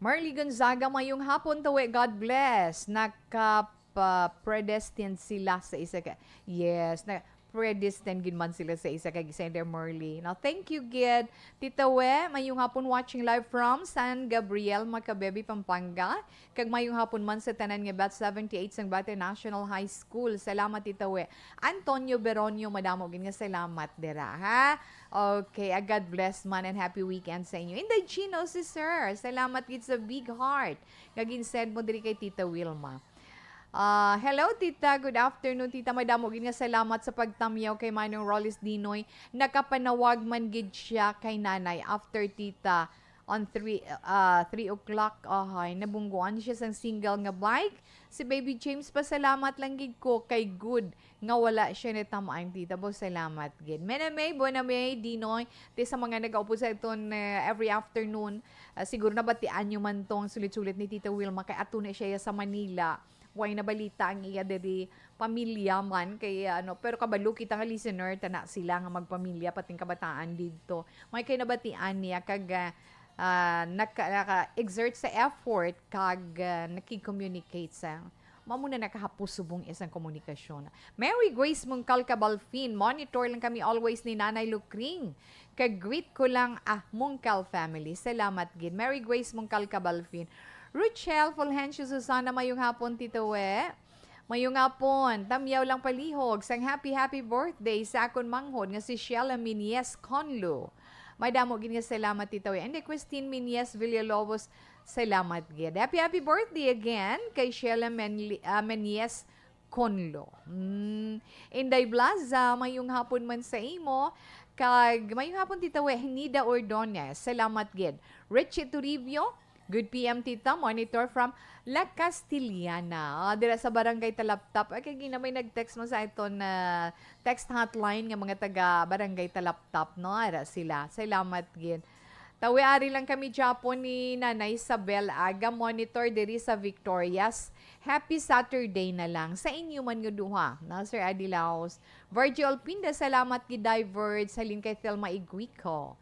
Marley Gonzaga, mayong hapon, Tawe. God bless. Naka-, pa-, predestined sila sa isa ka, yes, na predestined gid man sila sa isa ka sender, Marley. Now, thank you gid, Tita We. Mayong hapon, watching live from San Gabriel, Macabebe, Pampanga. Kag mayong hapon man sa tanan nga Bat seventy-eight sang Bate National High School. Salamat, Tita We. Antonio Beronio, madamo gid nga salamat dira, ha? Okay, a God bless man and happy weekend sa inyo. Inday Gino, si Sir, salamat gid sa big heart nga gin-send mo diri kay Tita Wilma. Ah, hello, Tita. Good afternoon, Tita. Madamo gid nga salamat sa pagtamyaw kay Manong Rollis Dinoy. Nakapanawag man gid siya kay Nanay after, Tita, on three, ah, three o'clock. Ahay, nabungguan siya sang single nga bike. Si Baby James, pasalamat lang gid ko kay good nga wala siya natam-an, Tita. Bo, salamat gid. Mena May, Bona May, Dinoy, ti sa mga nagaupod sa iton, eh, every afternoon, ah, siguro nabatian nyo man tong sulit-sulit ni Tita Wilma kay ato na siya sa Manila. Way nabalita ang iya diri pamilya man kay, ano, pero kabalo kita nga listener, tana sila nga magpamilya, pating kabataan didto. May kay nabatian niya kag, ah, ah, naka-, naka-exert sa effort kag, ah, nakig-communicate sa mao na nakahapos subong isang komunikasyon. Mary Grace Mungkal Cabalfin, monitor lang kami always ni Nanay Lukring. Kag greet ko lang ah Mungkal family. Salamat gid. Mary Grace Mungkal Cabalfin. Ruchel Fulgencio Susana, mayong hapon, Tito We. Mayong hapon. Tamyaw lang palihog sang happy, happy birthday sa akon manghod nga si Sheila Minies Conlo. Madamo gid nga salamat, Tito We. And kay Christine Minies Villalobos, salamat gid. Happy, happy birthday again kay Sheila Menli-, ah, Menies Conlo. Mm. Inday Blaza, mayong hapon man sa imo. Kag mayong hapon, Tita We, Nida Ordonez. Salamat gid. Richie Toribio, good P M, Tita. Monitor from La Castellana. Ah, dira sa Barangay Talaptap. Ay, kay gina may nag-text man sa aton na text hotline nga mga taga Barangay Talaptap, no? Ara sila. Salamat gid. Tawi ari lang kami, Japon, ni Nanay Isabel Aga, monitor diri sa Victorias. Happy Saturday na lang sa inyo man nga duha, na Sir Adi Laos. Virgil Pinda, salamat gid, Diverge, halin kay Thelma Iguico.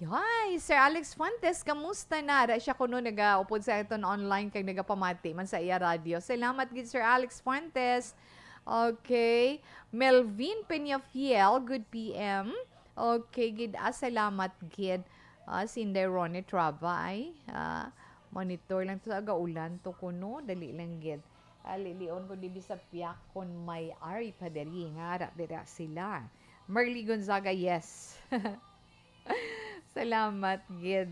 Hi, Sir Alex Fuentes, kamusta na? Ara siya kuno nagaupod sa aton online kag nagapamati man sa iya radyo. Salamat gid, Sir Alex Fuentes. Okay. Melvin Peñafiel, good P M. Okay gid, ah, salamat gid. Ah, si Inday Ronnie Traba ay, ah, monitor lang to sa gaulan to kuno, dali lang gid. Ah, lilion ko diri sa piyak kon may ari pa diri, nga ara dira sila. Merly Gonzaga, yes. Salamat gid.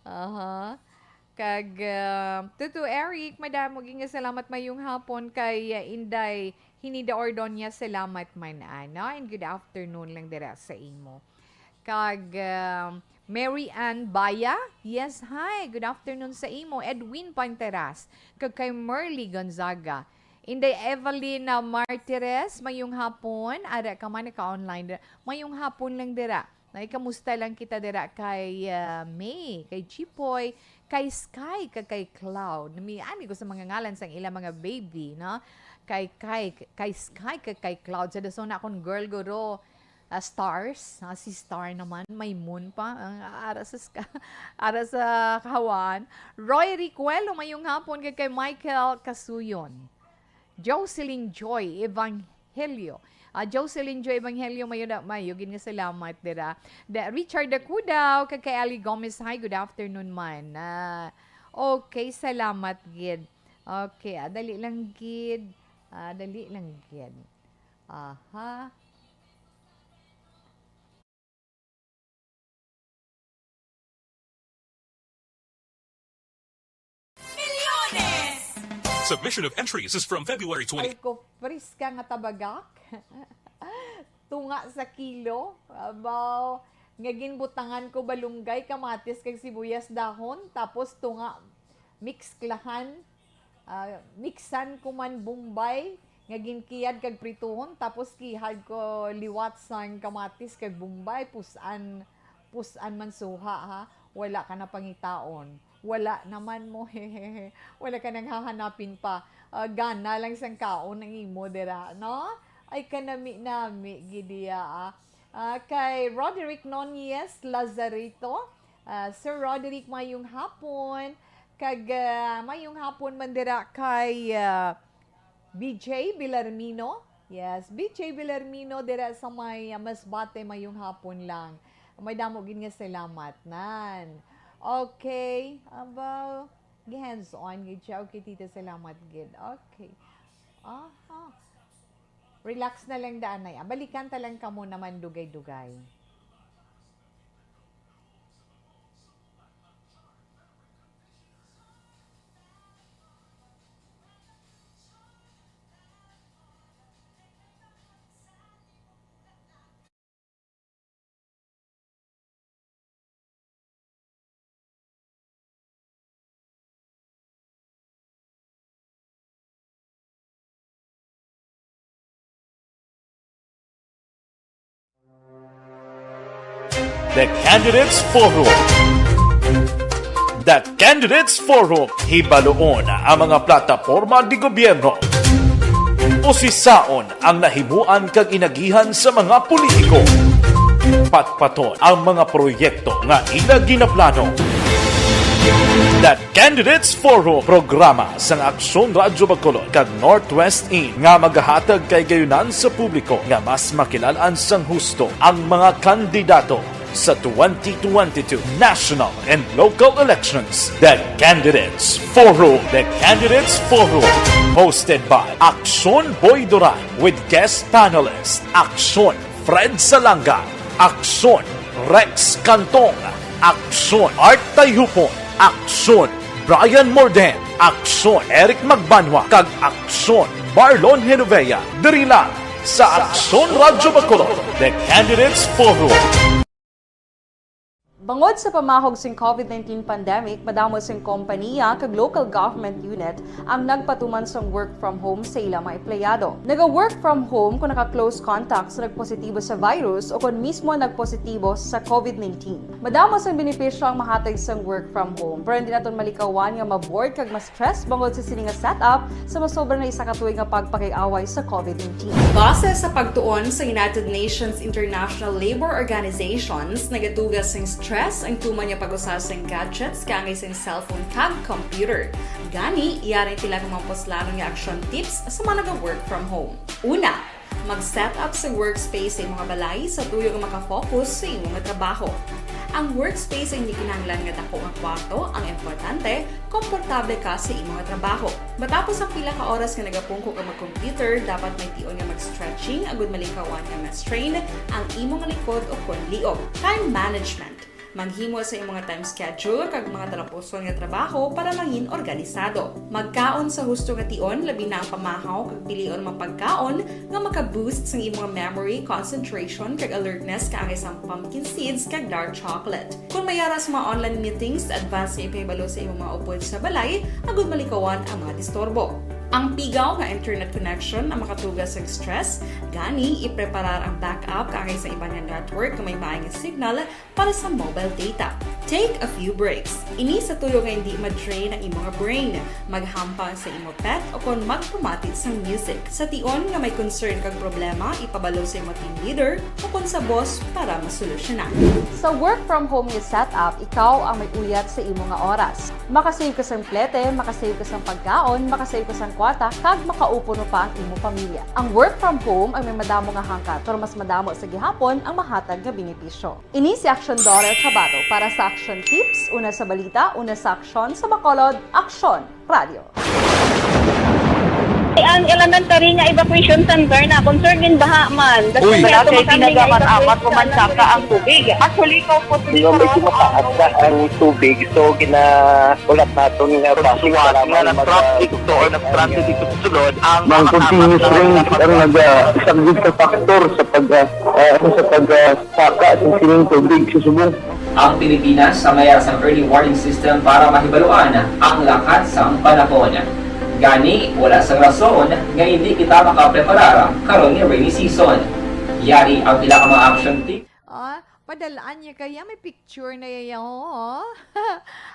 Aha. Kag, ah, Tutu Eric, madamo gid nga salamat, mayong hapon kay, ah, Inday Hinida Ordonez, salamat man, ano, and good afternoon lang dira sa imo. Kag, ah, Mary Ann Baya, yes, hi, good afternoon sa imo. Edwin Panteras, kag kay Merly Gonzaga. Inday Evelyn, ah, Martires, mayong hapon. Ara ka man, naka-online dira. Mayong hapon lang dira. Nay, kamusta lang kita dira kay, ah, May, kay Chipoy, kay Sky, kag kay Cloud. May ani ko sa mga ngalan sang ilang mga baby, no? Kay, kay, kay Sky, kag kay Cloud. Sa dason na akong girl guro, ah, stars, ah, si Star naman, may moon pa, ang ara sa ska-, ara sa kahawaan. Roy Ricuelo, mayong hapon, kag kay Michael Kasuyon. Jocelyn Joy Evangelio. Ah, Jocelyn Joy Evangelio, mayo na, mayo gid nga salamat dira. Da, Richard Dacudaw, kag kay Ali Gomez, hi, good afternoon man. Ah, okay, salamat gid. Okay, ah, dali lang gid. Ah, dali lang gid. Aha. Submission of entries is from February twenty. Ay ko, friska nga tabagak. Tunga sa kilo. Abaw, nga ginbutangan ko balunggay, kamatis, kag sibuyas dahon, tapos tunga, mix klahan, ah, mixan ko man bombay, nga ginkiyad kag prituhon, tapos kihad ko liwat sang kamatis kag bombay, pusan, pusan man suha, ha? Wala ka na pangitaon. Wala naman mo, hehehe. Wala ka nang hahanapin pa. Ah, gana lang sang kaon ang imo dira, no? Ay, kanami-nami, gid iya, ah. Ah, kay Roderick Nunez Lazarito, ah, Sir Roderick, mayong hapon. Kag, ah, mayong hapon man dira kay, ah, B J Bilarmino. Yes, B J Bilarmino dira sa may, ah, Masbate, mayong hapon lang. May damo gid nga salamat, nan. Okay, aba, gi-hands-on gid siya. Okay, tita, salamat gid. Okay. Aha. Relax na lang, danay. Ah, balikan ta lang kamo naman dugay-dugay. The Candidates Forum. The Candidates Forum. Hibaluon ang mga plataporma di gobyerno. Usisaon ang nahimuan kag inagihan sa mga politiko. Patpaton ang mga proyekto nga ila ginaplano. The Candidates Forum, programa sang Aksyon Radyo Bacolod kag Northwest In nga magahatag kay gayunan sa publiko nga mas makilal-an sang husto ang mga kandidato sa twenty twenty-two national and local elections. The Candidates Forum. The Candidates Forum, hosted by Aksyon Boy Duran with guest panelist Aksyon Fred Salanga, Aksyon Rex Cantong, Aksyon Art Tayhupon, Aksyon Brian Morden, Aksyon Eric Magbanwa, kag Aksyon Marlon Genovea. Diri lang sa Aksyon Radyo Bacolod, The Candidates Forum. Bangod sa pamahog sing COVID nineteen pandemic, madamo sing kompaniya kag local government unit ang nagpatuman sang work from home sa ila mga empleyado. Naga-work from home kon naka-close contact sa nagpositibo sa virus o kon mismo nagpositibo sa COVID nineteen. Madamo sang benepisyo ang mahatag sang work from home, pero hindi naton malikawan nga ma-bored kag ma-stress bangod sa sini nga setup sa masobra na isa ka tuig nga pagpakig-away sa COVID nineteen. Base sa pagtuon sa United Nations International Labour Organizations, nagatuga sing stress ang tuman nga pag-usa sing gadgets kaangay sing cellphone kag computer. Gani, yari ang pila ka mga puslanon nga action tips sa mga naga-work from home. Una, mag-set up sa workspace sa imong balay sa tuyo nga makafocus sa imong trabaho. Ang workspace hindi kinahanglan nga dako nga kwarto ang importante, komportable ka sa imong trabaho. Matapos ang pila ka oras nga nagapungko ka mag-computer, dapat may tion nga mag-stretching agud malikawan nga ma-strain ang imong likod o kon liog. Time management. Maghimo sa imong time schedule kag mga talapuson nga trabaho para mangin organisado. Magkaon sa husto nga tion, labi na ang pamahaw kag pilion mga pagkaon nga maka-boost sang imong memory, concentration, kag alertness kaangay sang pumpkin seeds kag dark chocolate. Kon may ara sa mga online meetings, advance nga ipahibalo sa imong mga upod sa balay agud malikawan ang mga disturbo. Ang pigaw nga internet connection ang makatuga sa stress, gani ipreparar ang backup kaangay sa iban nga network nga may maay nga signal para sa mobile data. Take a few breaks. Ini sa tuyo nga hindi ma-drain ang imong brain. Maghampang sa imo pet o kon magpamati sang music. Sa tion nga may concern kag problema, ipabalo sa imo team leader o kon sa boss para masolusyonan. Sa work from home nga setup, ikaw ang may uyat sa imo nga oras. Makasave ka sang plete, makasave ka sang pagkaon, makasave ka sang kwarta, kag makaupo pa ang imo pamilya. Ang work from home ang may madamo nga hangkat, pero mas madamo sa gihapon ang mahatag nga benepisyo. Ini si Action Doral Cabato para sa Action Tips, una sa balita, una sa aksyon, sa Bacolod, Aksyon Radio. Ang elementary nga evacuation center na concern gid baha man. Uy. Wala kay tinaga man, amat mo man saka ang tubig. Actually, ko po. Di ba, medyo mataas na ang tubig, so ginahulat naton nga traffic, nga nag-traffic to or nag-traffic dito sa sulod ang mga continuous rain ang nag-, ah, isang gid ka factor sa pag, ah, ah, ano, sa pag, ah, saka sa sining tubig sa subong. Ang Pilipinas sa mayar sang early warning system para mahibaluan ang lakat sang panahon. Gani, wala sang rason nga hindi kita makapreparar karon nga rainy season. Yari ang pila ka mga action tip. Ah, padalaan niya kaya may picture na iya, oh.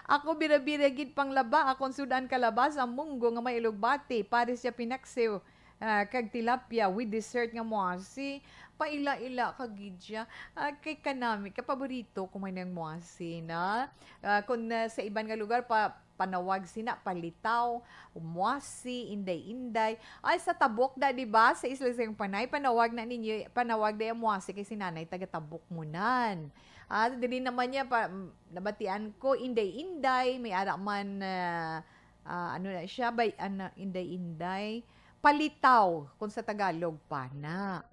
Ako bira-bira gid panglaba, akong sudan kalabasa, munggo nga may ilugbati, pares siya pinaksiw, ah, kag tilapia with dessert nga muasi. Paila-ila ka gid siya. Ah, kay kanami, kapaborito ko man ang muasi na. Ah, kung, ah, sa iban nga lugar pa, panawag sina palitaw, muasi, inday-inday. Ay, sa Tabok da, di ba? Sa Isla sang Panay, panawag na ninyo, panawag da yung muasi kay si Nanay taga Tabok mo nan. Ah, dili naman niya pa, nabatian ko, inday-inday, may ara man, ah, ah, ano na siya, bay, ano, inday-inday, palitaw, kung sa Tagalog pa na.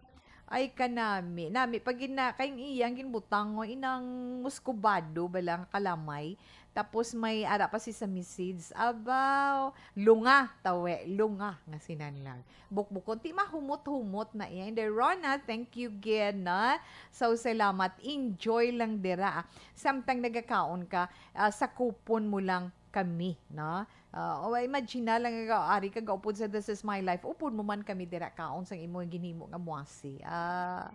Ay, kanami. Nami, pag ina-, kay ang iyang ginbutang, o, inang muskubado, bala nga kalamay. Tapos may ara pa si sa message. Abaw, lunga, tawe, lunga, nga sinanlag. Bukbukon, ti mahumot-humot na iya. And Rona, thank you gid, na. So, salamat. Enjoy lang dira, ah. Samtang nagakaon ka, ah, sa kupon mo lang kami, no? Ah, o, imagine na lang nga ari ka gaupod sa This Is My Life. Upod mo man kami dira kaon sang imo ginhimo nga muasi. Ah.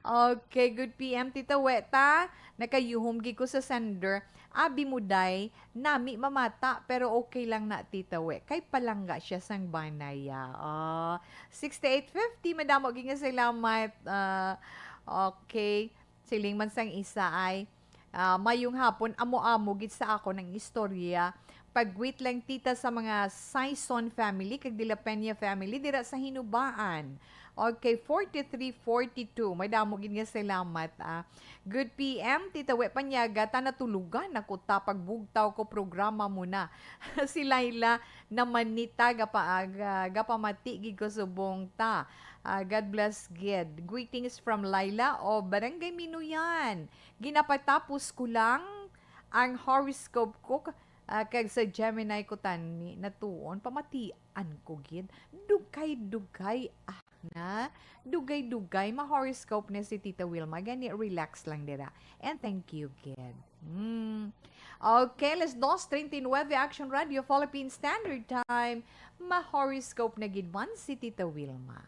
Okay, good P M, Tita Weta. Nakayuhom gid ko sa sender. Abi mo, day, nami mamata, pero okay lang na, Tita We. Kay palangga siya sang banaya. Ah, sixty-eight fifty, madamo gid nga salamat. Ah, okay. Siling man sang isa ay, ah, "Mayong hapon, amo-amo gid sa akon ang istorya. Pagwit lang, tita, sa mga Sison family kag De La Peña family dira sa Hinubaan." Okay, forty-three forty-two. May damo gid nga salamat, ah. Good P M, Tita We Panyaga, ta natulugan ako ta pagbugtaw ko programa mo na. Si Laila naman ni ta gapa-, ga-, gapamati gid ko subong ta. Ah, God bless gid. Greetings from Laila of Barangay Minuyan. Ginapatapos ko lang ang horoscope ko, ah, kag sa Gemini ko tani natuon, pamatian ko gid. Dugay-dugay, ah, na. Dugay-dugay, ma-horoscope na si Tita Wilma. Gani, relax lang dira. And thank you gid. Mm. Okay, alas dos treinta y nueve, Action Radio, Philippine Standard Time. Ma-horoscope na gid man si Tita Wilma.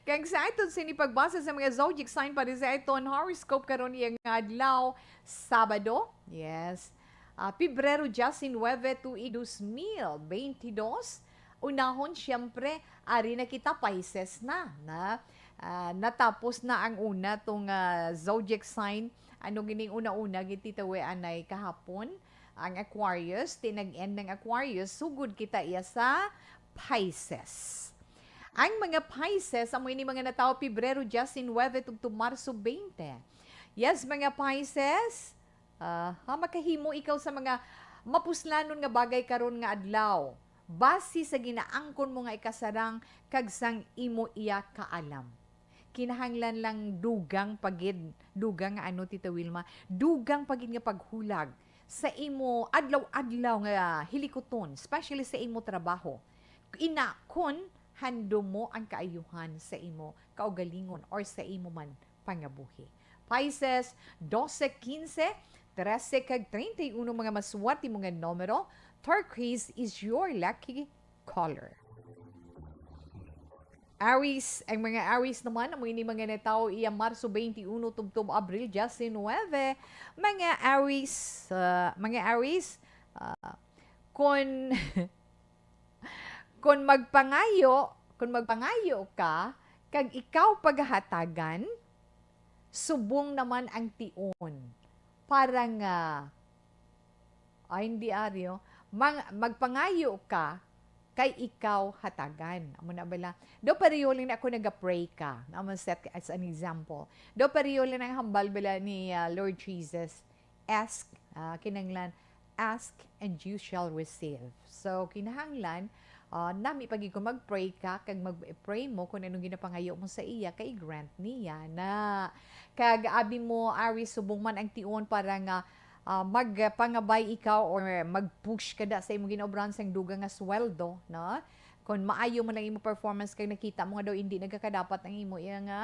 Kag sa aton sini pagbasa sa mga zodiac sign para sa aton horoscope karon iya nga adlaw, Sabado. Yes. Ah, Pebrero diecinuebe, tuig dos mil veintidós. Unahon, siyempre, ari na kita, Pisces na, na, ah, natapos na ang una tong, ah, zodiac sign. Ano gining una-una, gid, Tita We, anay kahapon? Ang Aquarius, ti nag-end ng Aquarius, sugod kita iya sa Pisces. Ang mga Pisces, amo ini mga natawo Pebrero diecinuebe tubtob Marso twenty. Yes, mga Pisces, ah, ha, makahimo ikaw sa mga mapuslanon nga bagay karon nga adlaw, basi sa ginaangkon mo nga ikasarang kag sang imo iya kaalam. Kinahanglan lang dugang pa gid, dugang nga ano, Tita Wilma, dugang pa gid nga paghulag sa imo adlaw-adlaw nga hilikuton, especially sa imo trabaho. Ina, kon handom mo ang kaayuhan sa imo kaugalingon or sa imo man pangabuhi. Pisces, doce quince, trese kag treinta y uno mga maswerte mo nga numero. Turquoise is your lucky color. Aries, ang mga Aries naman, amo ini mga natawo iya Marso twenty-one tubtob Abril diecinuebe. Mga Aries, ah, mga Aries, ah, kon, kon magpangayo, kon magpangayo ka, kag ikaw pagahatagan, subong naman ang tion. Parang, ah, ay, hindi, Aryo. Mang-, magpangayo ka kay ikaw hatagan. Amo na bala. Do pareho lang na ako nagapray ka. Amo set as an example. Do pareho lang ang hambal bala ni, ah, Lord Jesus. Ask, ah, kinanglan, "Ask and you shall receive." So, kinahanglan, ah, nami pa gid kung mag-pray ka, kag mag-pray mo kung anong ginapangayo mo sa iya, kay grant niya na. Kag abi mo, Aries, subong man ang tion para nga, ah, magpangabay ikaw or mag-push ka da sa imong ginaobrahan sang dugang nga sweldo, no? Kung maayo man ang imo performance kag nakita mo nga daw hindi nagakadapat ang imo iya nga,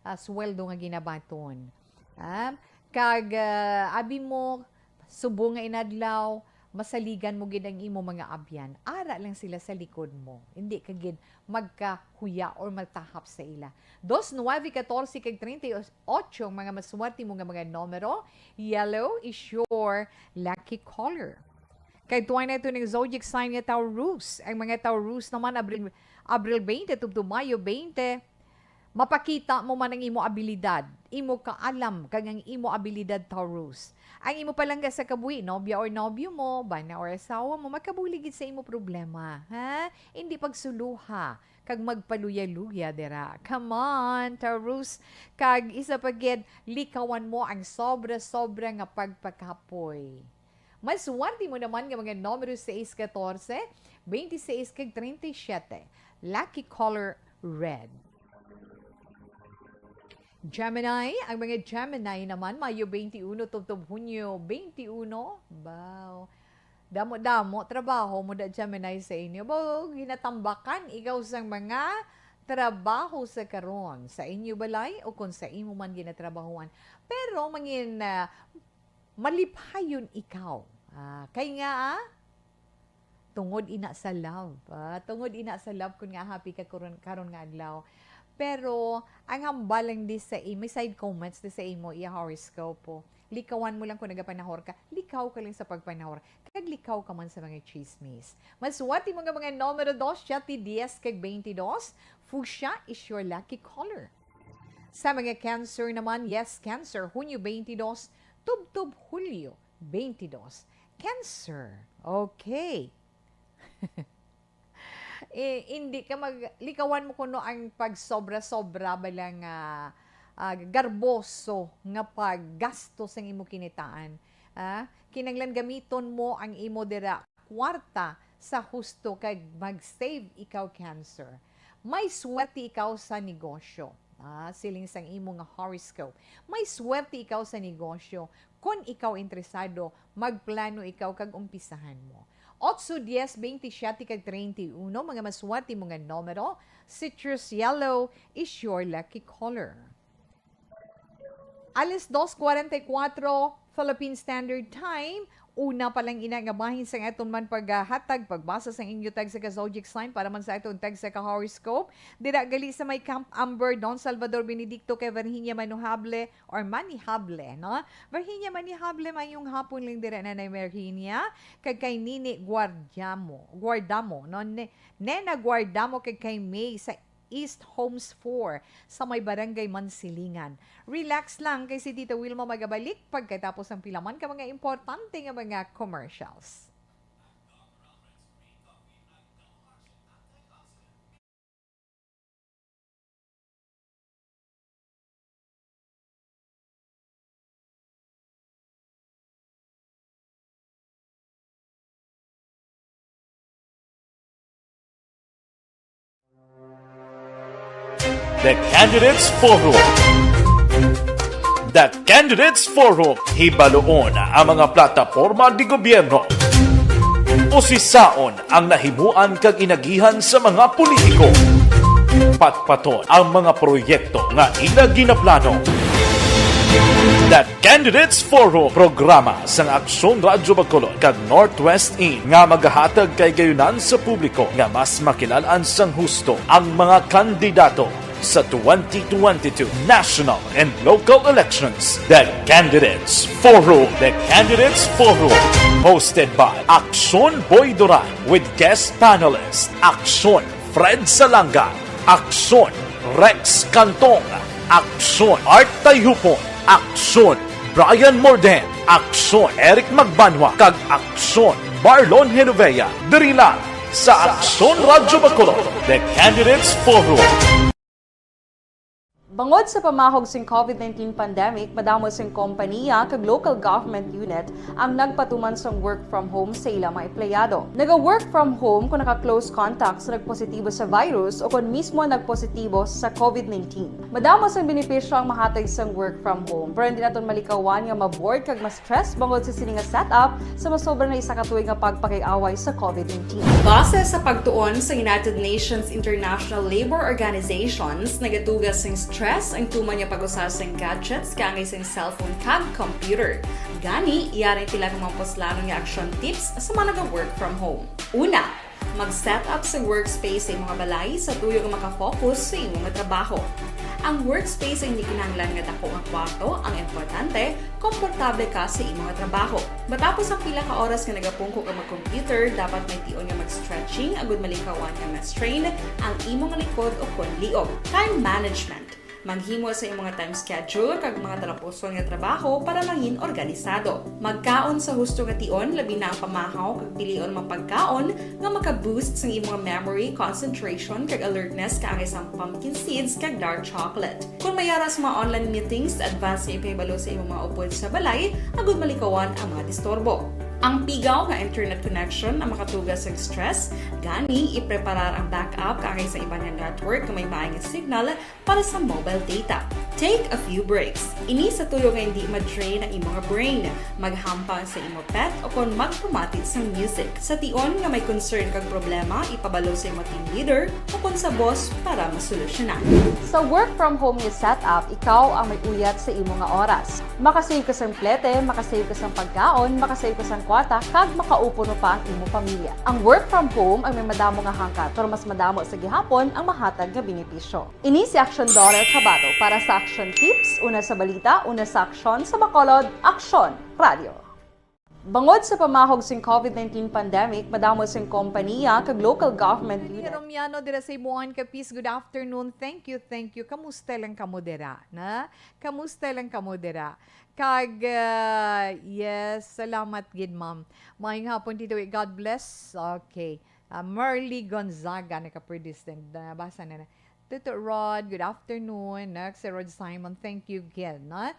ah, sweldo nga ginabaton. Ah, kag, ah, abi mo, subong nga inadlaw, masaligan mo gid ang imo mga abyan. Ara lang sila sa likod mo. Hindi ka gid magkahuya or matahap sa ila. Dos, nuebe, katorse, kag treinta y ocho ang mga maswerte mo nga mga numero. Yellow is your lucky color. Kay tuway na ito ng zodiac sign nga Taurus. Ang mga Taurus naman, Abril, Abril twenty tubtob Mayo twenty, mapakita mo man ang imo abilidad, imo kaalam, kag ang imo abilidad, Taurus. Ang imo palangga sa kabuhi, nobya or nobyo mo, bana or asawa mo, makabulig gid sa imo problema, ha? Hindi pagsuluha, kag magpaluya-luya dira. Come on, Taurus. Kag isa pa gid, likawan mo ang sobra-sobra nga pagpakapoy. Mas swerte mo naman nga mga numero sais, katorse, twenty-six, kag treinta y siete. Lucky color, red. Gemini, ang mga Gemini naman, Mayo twenty-one tubtob Hunyo twenty-one. Wow. Damo-damo trabaho mo da, Gemini, sa inyo. Ba, ginatambakan ikaw sang mga trabaho sa karon, sa inyo balay o kung sa imo man ginatrabahuan. Pero mangin, ah, malipayon ikaw. Ah, kay nga, ah, tungod ina sa love. Ah, tungod ina sa love, kun nga happy ka karon, karon nga adlaw. Pero, ang hambal lang di sa i-, may side comments di sa imo, iya horoscope po. Likawan mo lang kung nagapanahor ka. Likaw ka lang sa pagpanahor. Kag likaw ka man sa mga chismis. Mas swerte mo nga mga numero dos, siyete, diyes, kag twenty-dos. Fuchsia is your lucky color. Sa mga Cancer naman, yes, Cancer, Hunyo twenty-dos, tubtob Hulyo twenty-dos. Cancer. Okay. Eh, hindi ka mag-, likawan mo kuno ang pagsobra-sobra ba lang, ah, ah, garboso nga paggasto sang imo kinitaan. Ah, kinanglan gamiton mo ang imo dira kwarta sa husto kag mag-save ikaw, Cancer. May swerte ikaw sa negosyo. Ah, siling sang imo nga horoscope. May swerte ikaw sa negosyo. Kon ikaw interesado, magplano ikaw kag umpisahan mo. Otso, diyes, twenty-siyete kag treinta y uno, mga maswerte mo nga numero. Citrus yellow is your lucky color. Alas dos cuarenta y cuatro, Philippine Standard Time. Una pa lang ina nga bahin sang aton man paghatag, pagbasa sang inyo tagsa ka zodiac sign para man sa aton tagsa ka horoscope. Dira gali sa may Camp Amber, Don Salvador Benedicto kay Virginia Manuhable or Manihable, no? Virginia Manihable, mayong hapon lang dira, Nanay Virginia, kag kay Nini Guardiamo, Guardamo, no? Ne-, Nena Guardamo kag kay May sa East Homes four sa may Barangay Mansilingan. Relax lang kay si Tita Wilma magabalik pagkatapos ang pila man ka mga importante nga mga commercials. The Candidates Forum. The Candidates Forum. Hibaloon ang mga plataporma di gobyerno. Usisaon ang nahimuan kag inagihan sa mga politiko. Patpaton ang mga proyekto nga ila ginaplano. The Candidates Forum, programa sang Aksyon Radyo Bacolod kag Northwest In nga magahatag kay gayunan sa publiko nga mas makilal-an sang husto ang mga kandidato sa twenty twenty-two national and local elections. The Candidates Forum. The Candidates Forum, hosted by Aksyon Boy Duran with guest panelist Aksyon Fred Salanga, Aksyon Rex Cantong, Aksyon Art Tayhupon, Aksyon Brian Morden, Aksyon Eric Magbanwa, kag Aksyon Marlon Genovea. Diri lang sa Aksyon Radyo Bacolod, The Candidates Forum. Bangod sa pamahog sing COVID nineteen pandemic, madamo sing kompaniya kag local government unit ang nagpatuman sang work from home sa ila mga empleyado. Naga-work from home kung naka-close contact sa nagpositibo sa virus o kon mismo nagpositibo sa COVID nineteen. Madamo sang benepisyo ang mahatag sang work from home, pero hindi naton malikawan nga ma-bored kag ma-stress bangod sa sini nga setup sa masobra na isa ka tuig nga pagpakig-away sa COVID nineteen. Base sa pagtuon sa United Nations International Labour Organizations, nagatuga sing stress ang tuman nga pag-usa sing gadgets kaangay sing cellphone kag computer. Gani, yari ang pila ka mga puslanon nga action tips sa mga naga-work from home. Una, mag-set up sa workspace sa imong balay sa tuyo nga makafocus sa imong trabaho. Ang workspace ay hindi kinahanglan nga dako nga kwarto, ang importante, komportable ka sa imong trabaho. Matapos ang pila ka oras nga nagapungko ka mag-computer, dapat may tion nga mag-stretching agud malikawan nga ma-strain ang imong likod o kon liog. Time management. Maghimo sa imong time schedule kag mga talapuson nga trabaho para mangin organisado. Magkaon sa husto nga tion, labi na ang pamahaw kag pilion mga pagkaon nga maka-boost sang imong memory, concentration, kag alertness kaangay sang pumpkin seeds kag dark chocolate. Kung may ara sa mga online meetings, advance nga ipahibalo sa imong mga upod sa balay agud malikawan ang mga disturbo. Ang pigaw nga internet connection ang makatuga sa stress, gani ipreparar ang backup kaangay sa iban nga network nga may maay nga signal para sa mobile data. Take a few breaks. Ini sa tuyo nga hindi ma-drain ang imong brain. Maghampang sa imo pet o kon magpamati sang music. Sa tion nga may concern kag problema, ipabalo sa imo team leader o kon sa boss para masolusyonan. Sa work from home nga setup, ikaw ang may uyat sa imo nga oras. Makasave ka sang plete, makasave ka sang pagkaon, makasave ka sang kwarta, kag makaupod pa ang imo pamilya. Ang work from home ang may madamo nga hangkat, pero mas madamo sa gihapon ang mahatag nga benepisyo. Ini si Action Daughter Kabato para sa Action Tips, una sa balita, una sa aksyon, sa Bacolod, Aksyon Radio. Bangod sa pamahog sing COVID nineteen pandemic, madamo sing kompaniya kag local government unit. Romiano dira sa Ibuan, Capiz, good afternoon. Thank you, thank you. Kamusta lang kamo dira, na? Kamusta lang kamo dira? Kag, ah, yes, salamat gid, ma'am. Maayong hapon, Tito. God bless. Okay. Ah, Merly Gonzaga, naka-predestined. Nabasa na na. Tito Rod, good afternoon. Next, si Rod Simon, thank you again, no?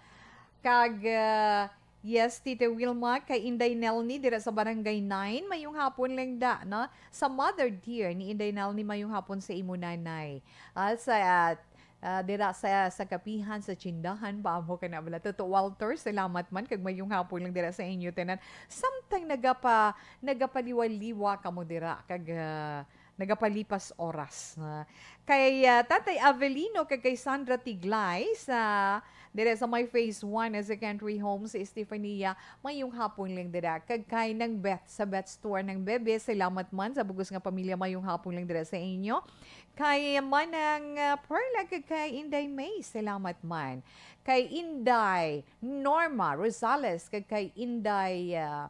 Kag, ah, yes, Tita Wilma, kay Inday Nelny, dira sa Barangay nine, mayong hapon lang da, no? Sa mother dear ni Inday Nelny, mayong hapon sa imo nanay. Ah, sa, ah, ah, dira sa, sa kapihan, sa tsindahan, paamo ka na bala. Tito Walter, salamat man, kag mayong hapon lang dira sa inyo tanan. Samtang nagapa-, nagapaliwa-liwa kamo dira, kag, ah, nagapalipas oras, ah. Kay, ah, Tatay Avelino kag kay Sandra Tiglay sa, dira sa may phase one sa Secondary Home sa Estefania, mayong hapon lang dira. Kag kay Nang Beth sa Beth Store Nang Bebe, salamat man sa bugos nga pamilya, mayong hapon lang dira sa inyo. Kay Manang, ah, Perla kag kay Inday May, salamat man. Kay Inday Norma Rosales kag kay Inday, ah,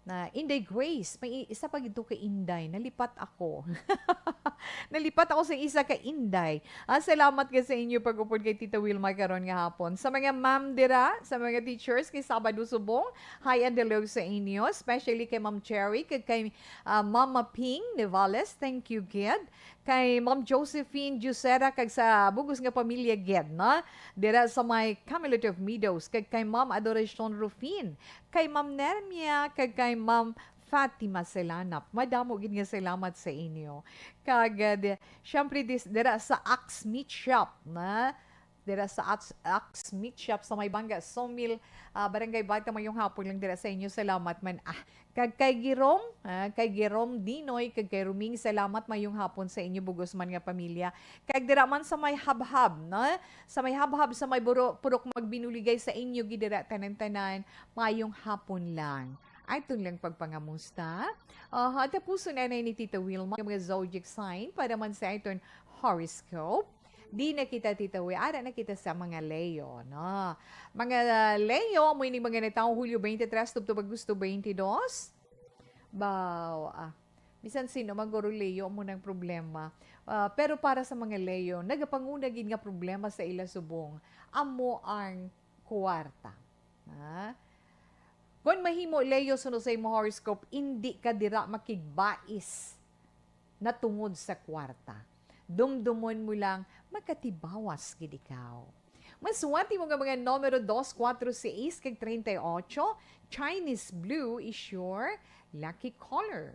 na Inday Grace, may i-, isa pa gid to kay Inday. Nalipat ako. Nalipat ako sa isa ka Inday. Ah, salamat ka sa inyo pag-upod kay Tita Wilma karon nga hapon. Sa mga ma'am dira, sa mga teachers kay Sabado Subong, hi and hello sa inyo, especially kay Ma'am Cherry, kag kay, ah, Mama Ping Nivales. Thank you gid. Kay Ma'am Josephine Jucera kag sa bugos nga pamilya gid, no? Dira sa may Camelot of Meadows, kag kay Ma'am Adoracion Rufin, kay Ma'am Nermia, kag kay Ma'am Fatima Selanap. Madamo gid nga salamat sa inyo. Kag, ah, di, syempre, dis-, dira sa Axe Meat Shop, na? Dira sa Axe, Axe Meat Shop sa may Banga Sawmill, ah, Barangay Bata, mayong hapon lang dira sa inyo. Salamat man. Ah, kag kay Girom, ah, kay Girom Dinoy, kag kay Ruming, salamat, mayong hapon sa inyo, bugos man nga pamilya. Kag dira man sa may Habhab, no? Sa may Habhab, sa may Buro-, Purok Magbinuligay, sa inyo gid dira, tanan-tanan, mayong hapon lang. Aton lang pagpangamusta. Aha, tapuson na ni Tita Wilma, mga zodiac sign, para man sa aton horoscope. Di na kita, Tita Wi, ara na kita sa mga Leo, no? Mga, ah, Leo, amo ini mga natawo Hulyo twenty-three tubtob Agosto twenty-two. Baw, ah, bisan sino man guro Leo, amo nang problema. Ah, pero para sa mga Leo, nagapanguna gid nga problema sa ila subong, amo ang kuwarta. Ha? Kon mahimo, Leo, sunod sa imo horoscope, indi ka dira makigbais na tungod sa kwarta. Dumdumon mo lang, makatibawas gid ikaw. Maswerte mo nga mga numero dos, kuwatro, sais, kag treinta y ocho, Chinese blue is your lucky color.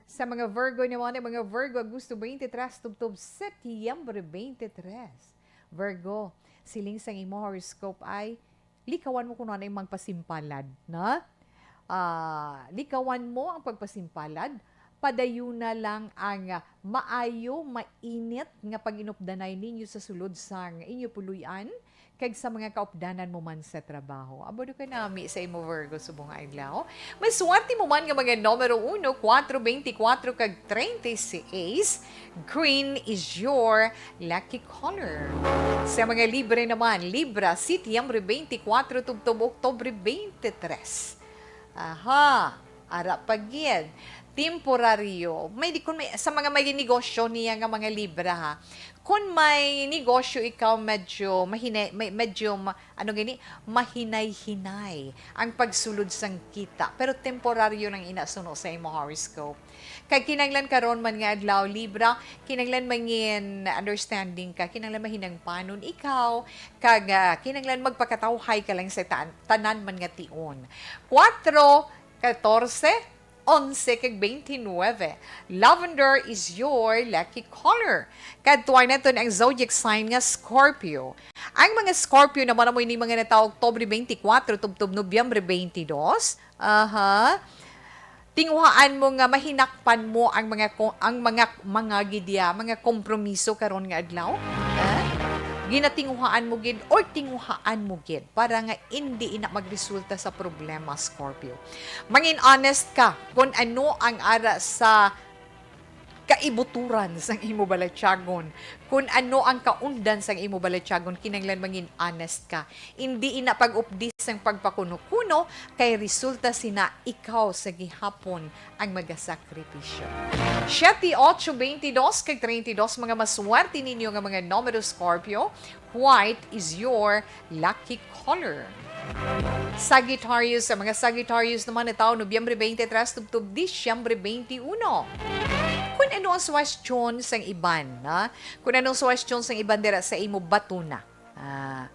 Sa mga Virgo naman, ang mga Virgo, Agosto twenty-three tubtob Setyembre twenty-three. Virgo, siling sang imo horoscope ay likawan mo kuno ang magpasimpalad, na? Ah, likawan mo ang pagpasimpalad, padayuna lang ang, ah, maayo, mainit nga pag-inupdanay ninyo sa sulod sang inyo puloy-an kag sa mga kaupdanan mo man sa trabaho. Abado ka nami sa imo, Virgo, subong adlaw. May swerte mo man nga mga numero uno, kuwatro, beintikwatro, kag treinta y seis. Green is your lucky color. Sa mga Libre naman, Libra, Setyembre twenty-four tubtob Oktubre twenty-three. Aha, ara pa gid. Temporaryo. May di, kung may, sa mga may negosyo niya nga mga Libra, ha. Kung may negosyo ikaw, medyo mahinay, may, medyo ma-, ano gani, mahinay-hinay ang pagsulod sang kita. Pero temporaryo nang ina suno sa imo horoscope. Kag kinahanglan karon man nga adlaw, Libra, kinahanglan mangin understanding ka, kinahanglan mahinangpanon ikaw, kag, ah, kinahanglan magpakatawhay ka lang sa tan-, tanan man nga tion. Kuwatro, katorse, onse, kag beintinuebe. Lavender is your lucky color. Kadtuan naton ang zodiac sign nga Scorpio. Ang mga Scorpio naman amo ini mga natawo Oktubre twenty-four tubtob Nobyembre twenty-two. Aha. Tinguhaan mo nga mahinakpan mo ang mga ko-, ang mga, mga gidya, mga kompromiso karon nga adlaw? Eh? Ginatinguhaan mo gid or tinguhaan mo gid para nga indi ina magresulta sa problema, Scorpio. Mangin honest ka kung ano ang ara sa kaibuturan sang imo balatyagon. Kung ano ang kaundan sang imo balatyagon, kinahanglan mangin honest ka. Indi ina pag-updi sang pagpakuno-kuno, kay resulta sina ikaw sa gihapon ang magasakripisyo. Siete, ocho, veintidós, kag treinta y dos, mga maswerte ninyo nga mga numero, Scorpio. White is your lucky color. Sagittarius, sa mga Sagittarius naman natawo Nobyembre twenty-three tubtob Disyembre twenty-one. Kung ano ang suwestyon sang iban, ha? Kung ano ang suwestyon sang iban dira sa imo, batuna. Ah,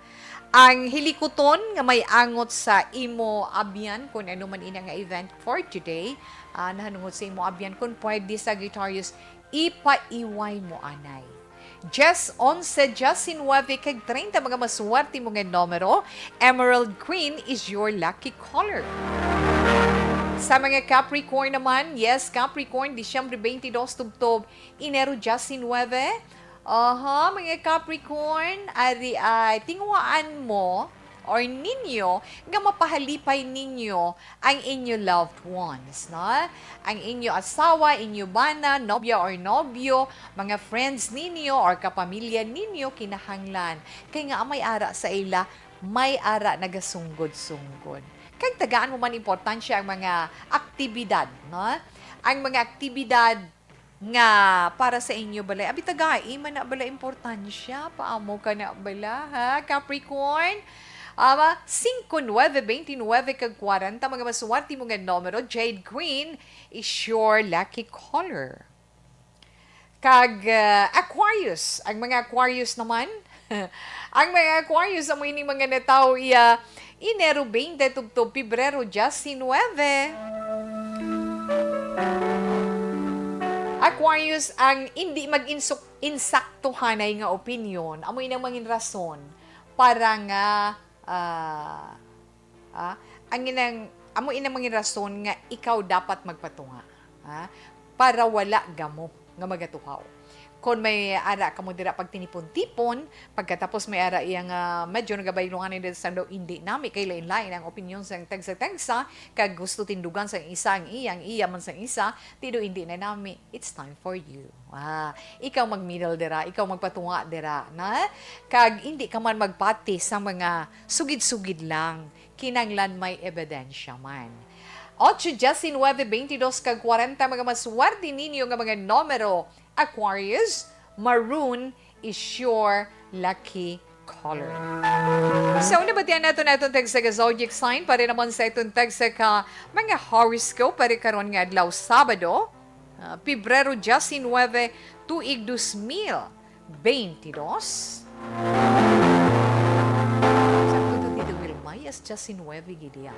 ang hilikuton nga may angot sa imo abyan, kung ano man ina nga event for today, ah, nahanungod sa imo abyan, kung pwede, Sagittarius, ipaiway mo anay. Diyes, onse, diyesinuebe, kag treinta, mga maswerte mo nga numero. Emerald green is your lucky color. Sa mga Capricorn naman, yes, Capricorn, Disyembre twenty-two tubtob Enero diyesinuebe. Aha, mga Capricorn, ari ay tinguhaan mo or ninyo nga mapahalipay ninyo ang inyo loved ones, no? Ang inyo asawa, inyo bana, nobya or nobyo, mga friends ninyo or kapamilya ninyo kinahanglan. Kay nga may ara sa ila, may ara nagasunggod-sunggod. Kag tagaan mo man importansya ang mga aktibidad, no? Ang mga aktibidad nga para sa inyo balay. Abi, tagai man na bala importansya. Paamo ka na bala, ha, Capricorn? Ama, singko, nuebe, beintinuebe, kag kwarenta, mga maswerte mo nga numero. Jade green is your lucky color. Kag, ah, Aquarius, ang mga Aquarius naman, ang mga Aquarius, amo ini mga natawo iya Enero twenty tubtob Pebrero diyesinuebe. Aquarius, ang indi mag-insuk-, insaktuhanay nga opinyon, amo inang mangin rason para nga, ah, ah, ang inang, amo inang mangin rason nga ikaw dapat magpatunga, ha? Para wala gamo nga magatuhaw. Kon may ara kamo dira pagtinipon-tipon, pagkatapos may ara iya nga medyo nagabaylongan na sa daw, indi nami kay lain-lain ang opinyon sang tagsa-tagsa, kag gusto tindugan sang isa ang iya, ang iya man sang isa, tido indi na nami, it's time for you. Ah, ikaw mag-middle dira, ikaw magpatunga dira, na? Kag indi ka man magpati sa mga sugid-sugid lang, kinanglan may ebidensya man. Ocho, diyesinuebe, beintidos, kag kwarenta, mga maswerte ninyo nga mga numero, Aquarius, maroon is your lucky color. So, nabatian nato naton tagsa ka zodiac sign, para naman sa iton tagsa ka mga horoscope para karon nga adlaw, Sabado. Ah, Pebrero diecinuebe, tuig dos mil veintidós. Sakto to, Tito Wilma. Yes, diecinuebe gid iya.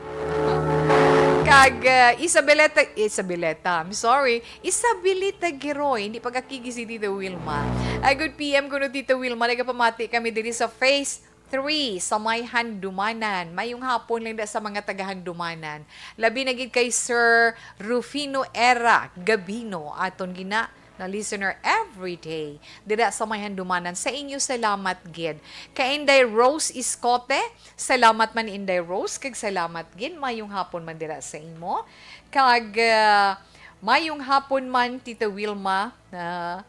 Kag, ah, Isabeleta, Isabeleta, I'm sorry, Isabelita Giroy, hindi pagkakigi si Tito Wilma. Ay, good P M kuno, Tito Wilma, nagapamati kami diri sa Face three sa may Handumanan. Mayong hapon lang da sa mga taga Handumanan. Labi na gid kay Sir Rufino Era Gabino, aton gina na listener every day dira sa may Handumanan. Sa inyo, salamat gid. Kay Inday Rose Iscote, salamat man, Inday Rose, kag salamat gid. Mayong hapon man dira sa imo. Kag, ah, mayong hapon man, Tita Wilma. Ah,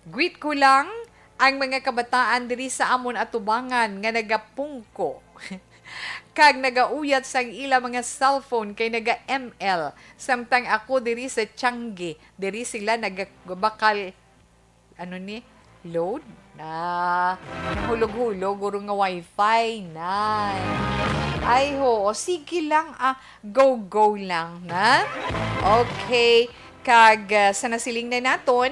greet ko lang ang mga kabataan diri sa amon atubangan nga nagapungko kag nagauyat sang ila mga cellphone kay naga-M L, samtang ako diri sa Changi, diri sila nagabakal, ano ni, load? Ah, nahulog-hulog, guro nga wifi, nay. Ay, ho, o, sige lang, ah, go, go lang, na? Okay, kag, ah, sa nasiling na naton,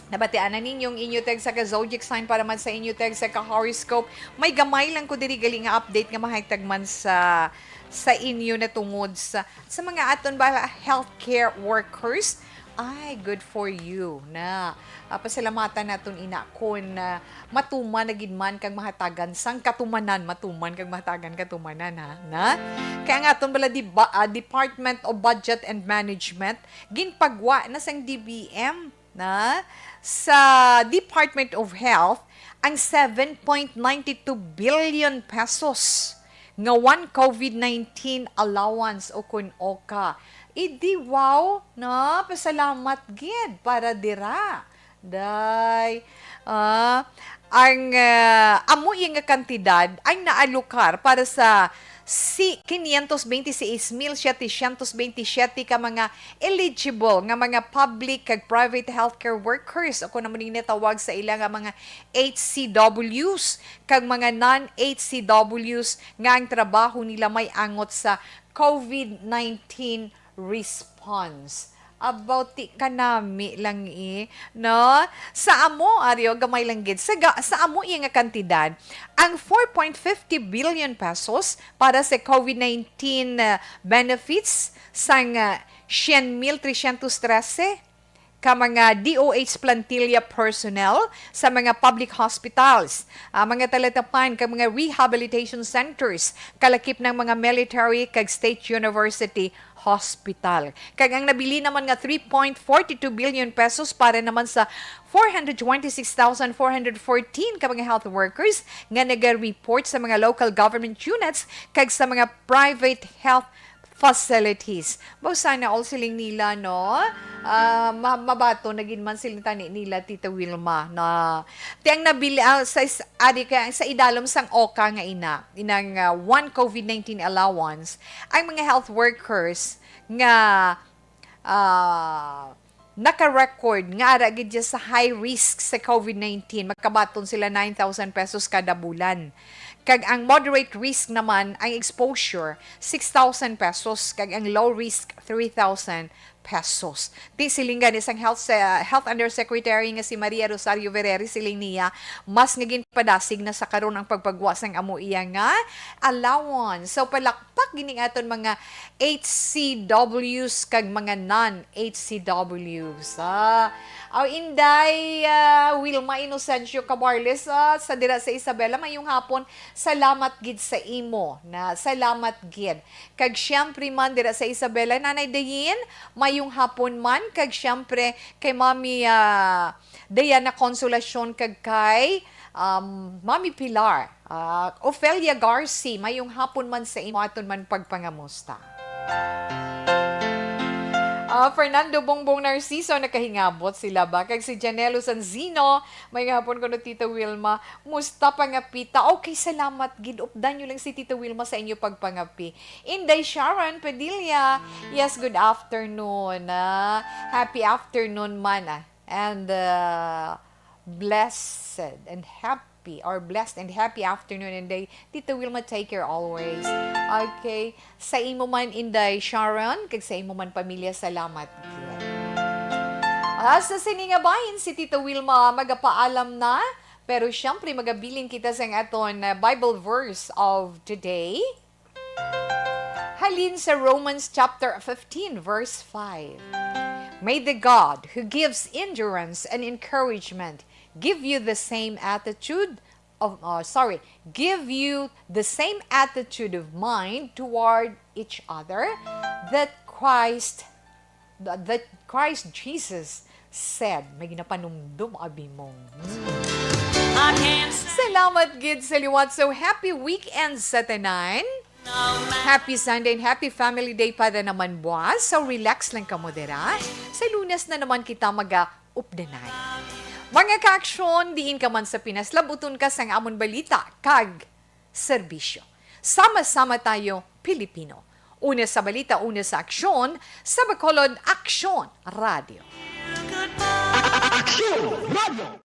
nabatian na ninyo ang inyo tag sa ka zodiac sign para man sa inyo tag sa ka horoscope. May gamay lang ko diri gali nga update nga mahatag man sa, sa inyo na tungod sa, sa mga aton ba healthcare workers. Ay, good for you na. Ah, pasalamatan naton ina kun, ah, matuman na gid man kag mahatagan sang katumanan, matuman kag mahatagan katumanan, ha, na. Kaya ang aton bala di ba, ah, Department of Budget and Management, ginpagwa na sang D B M na sa Department of Health ang seven point nine two billion pesos nga one COVID nineteen allowance o kun oka. Idi, wow, na, pasalamat gid para dira. Day, ah, ang, ah, amo iya nga kantidad ang naalokar para sa si quinientos veintiséis mil setecientos veintisiete ka mga eligible nga mga public kag private healthcare workers, o kung amo ning natawag sa ila nga mga H C Ws kag mga non-H C Ws nga ang trabaho nila may angot sa COVID nineteen response. About ti kanami lang, eh, no? Sa amo, aryo, gamay lang gid. Sa, ga- sa amo iya nga kantidad, ang four point fifty billion pesos para sa COVID nineteen, uh, benefits sang, uh, siyam mil tresyentos trese ka mga D O H plantilla personnel sa mga public hospitals, ah, mga talatapan kag mga rehabilitation centers, kalakip ng mga military kag state university hospital. Kag ang nabili naman nga three point four two billion pesos para naman sa four hundred twenty-six thousand four hundred fourteen ka mga health workers nga naga-report sa mga local government units kag sa mga private health facilities. Baw sana all siling nila, no? Ah, ma- mabato na gid man siling tani nila, Tita Wilma, na ti ang nabili, ah, sa is- adi kaya sa idalom sang oka nga ina, inang, ah, one COVID nineteen allowance, ang mga health workers nga, ah, naka-record nga ara gid siya sa high risk sa COVID nineteen, makabaton sila nine thousand pesos kada bulan. Kag ang moderate risk naman, ang exposure, six thousand pesos, kag ang low risk, three thousand pesos. Ti siling gani sang health, sa health undersecretary nga si Maria Rosario Vereri, siling niya, mas nga ginpadasig na sa karon ang pagpagwa sang amo iya nga allowance. So, palakpak gini aton mga H C Ws kag mga non-H C Ws. Ah, aw, Inday, ah, Wilma Inocencio Cabarles, ah, sa dira sa Isabela, mayong hapon. Salamat gid sa imo, na salamat gid. Kag siyempre man dira sa Isabela, Nanay Dayin, mayong hapon man. Kag siyempre kay Mami, ah, Diana Consolacion kag kay, um, Mami Pilar. Ah, Ofelia Garci, mayong hapon man sa imo aton man pagpangamusta. Ah, Fernando Bongbong Narciso, nakahingabot sila ba? Kag si Janelo Sanzino, may hapon kuno, Tita Wilma, musta pangapi ta? Okay, salamat gid. Updan nyo lang si Tita Wilma sa inyo pagpangapi. Inday Sharon Padilla, yes, good afternoon. Ah, happy afternoon man. Ah. And, ah, blessed and happy, or blessed and happy afternoon, Inday. Tita Wilma, take care always. Okay. Sa imo man, Inday Sharon, kag sa imo man pamilya, salamat gid. Hasta sini nga bahin, si Tita Wilma magapaalam na, pero siyempre magabilin kita sa aton, uh, Bible verse of today. Halin sa Romans chapter fifteen, verse five. May the God who gives endurance and encouragement give you the same attitude of, uh, sorry, give you the same attitude of mind toward each other that Christ, that Christ Jesus said. May ginapanumdom abi mo. Hmm. Salamat gid sa liwat. So, happy weekend sa tanan. Happy Sunday and happy Family Day pa da naman buwas. So, relax lang kamo dira. Sa Lunes na naman kita mag-updanay. Mga kaaksyon, diin ka man sa Pinas, labuton ka sang amon balita kag serbisyo. Sama-sama tayo, Pilipino. Una sa balita, una sa aksyon, sa Bacolod Aksyon Radio. Aksyon Radio!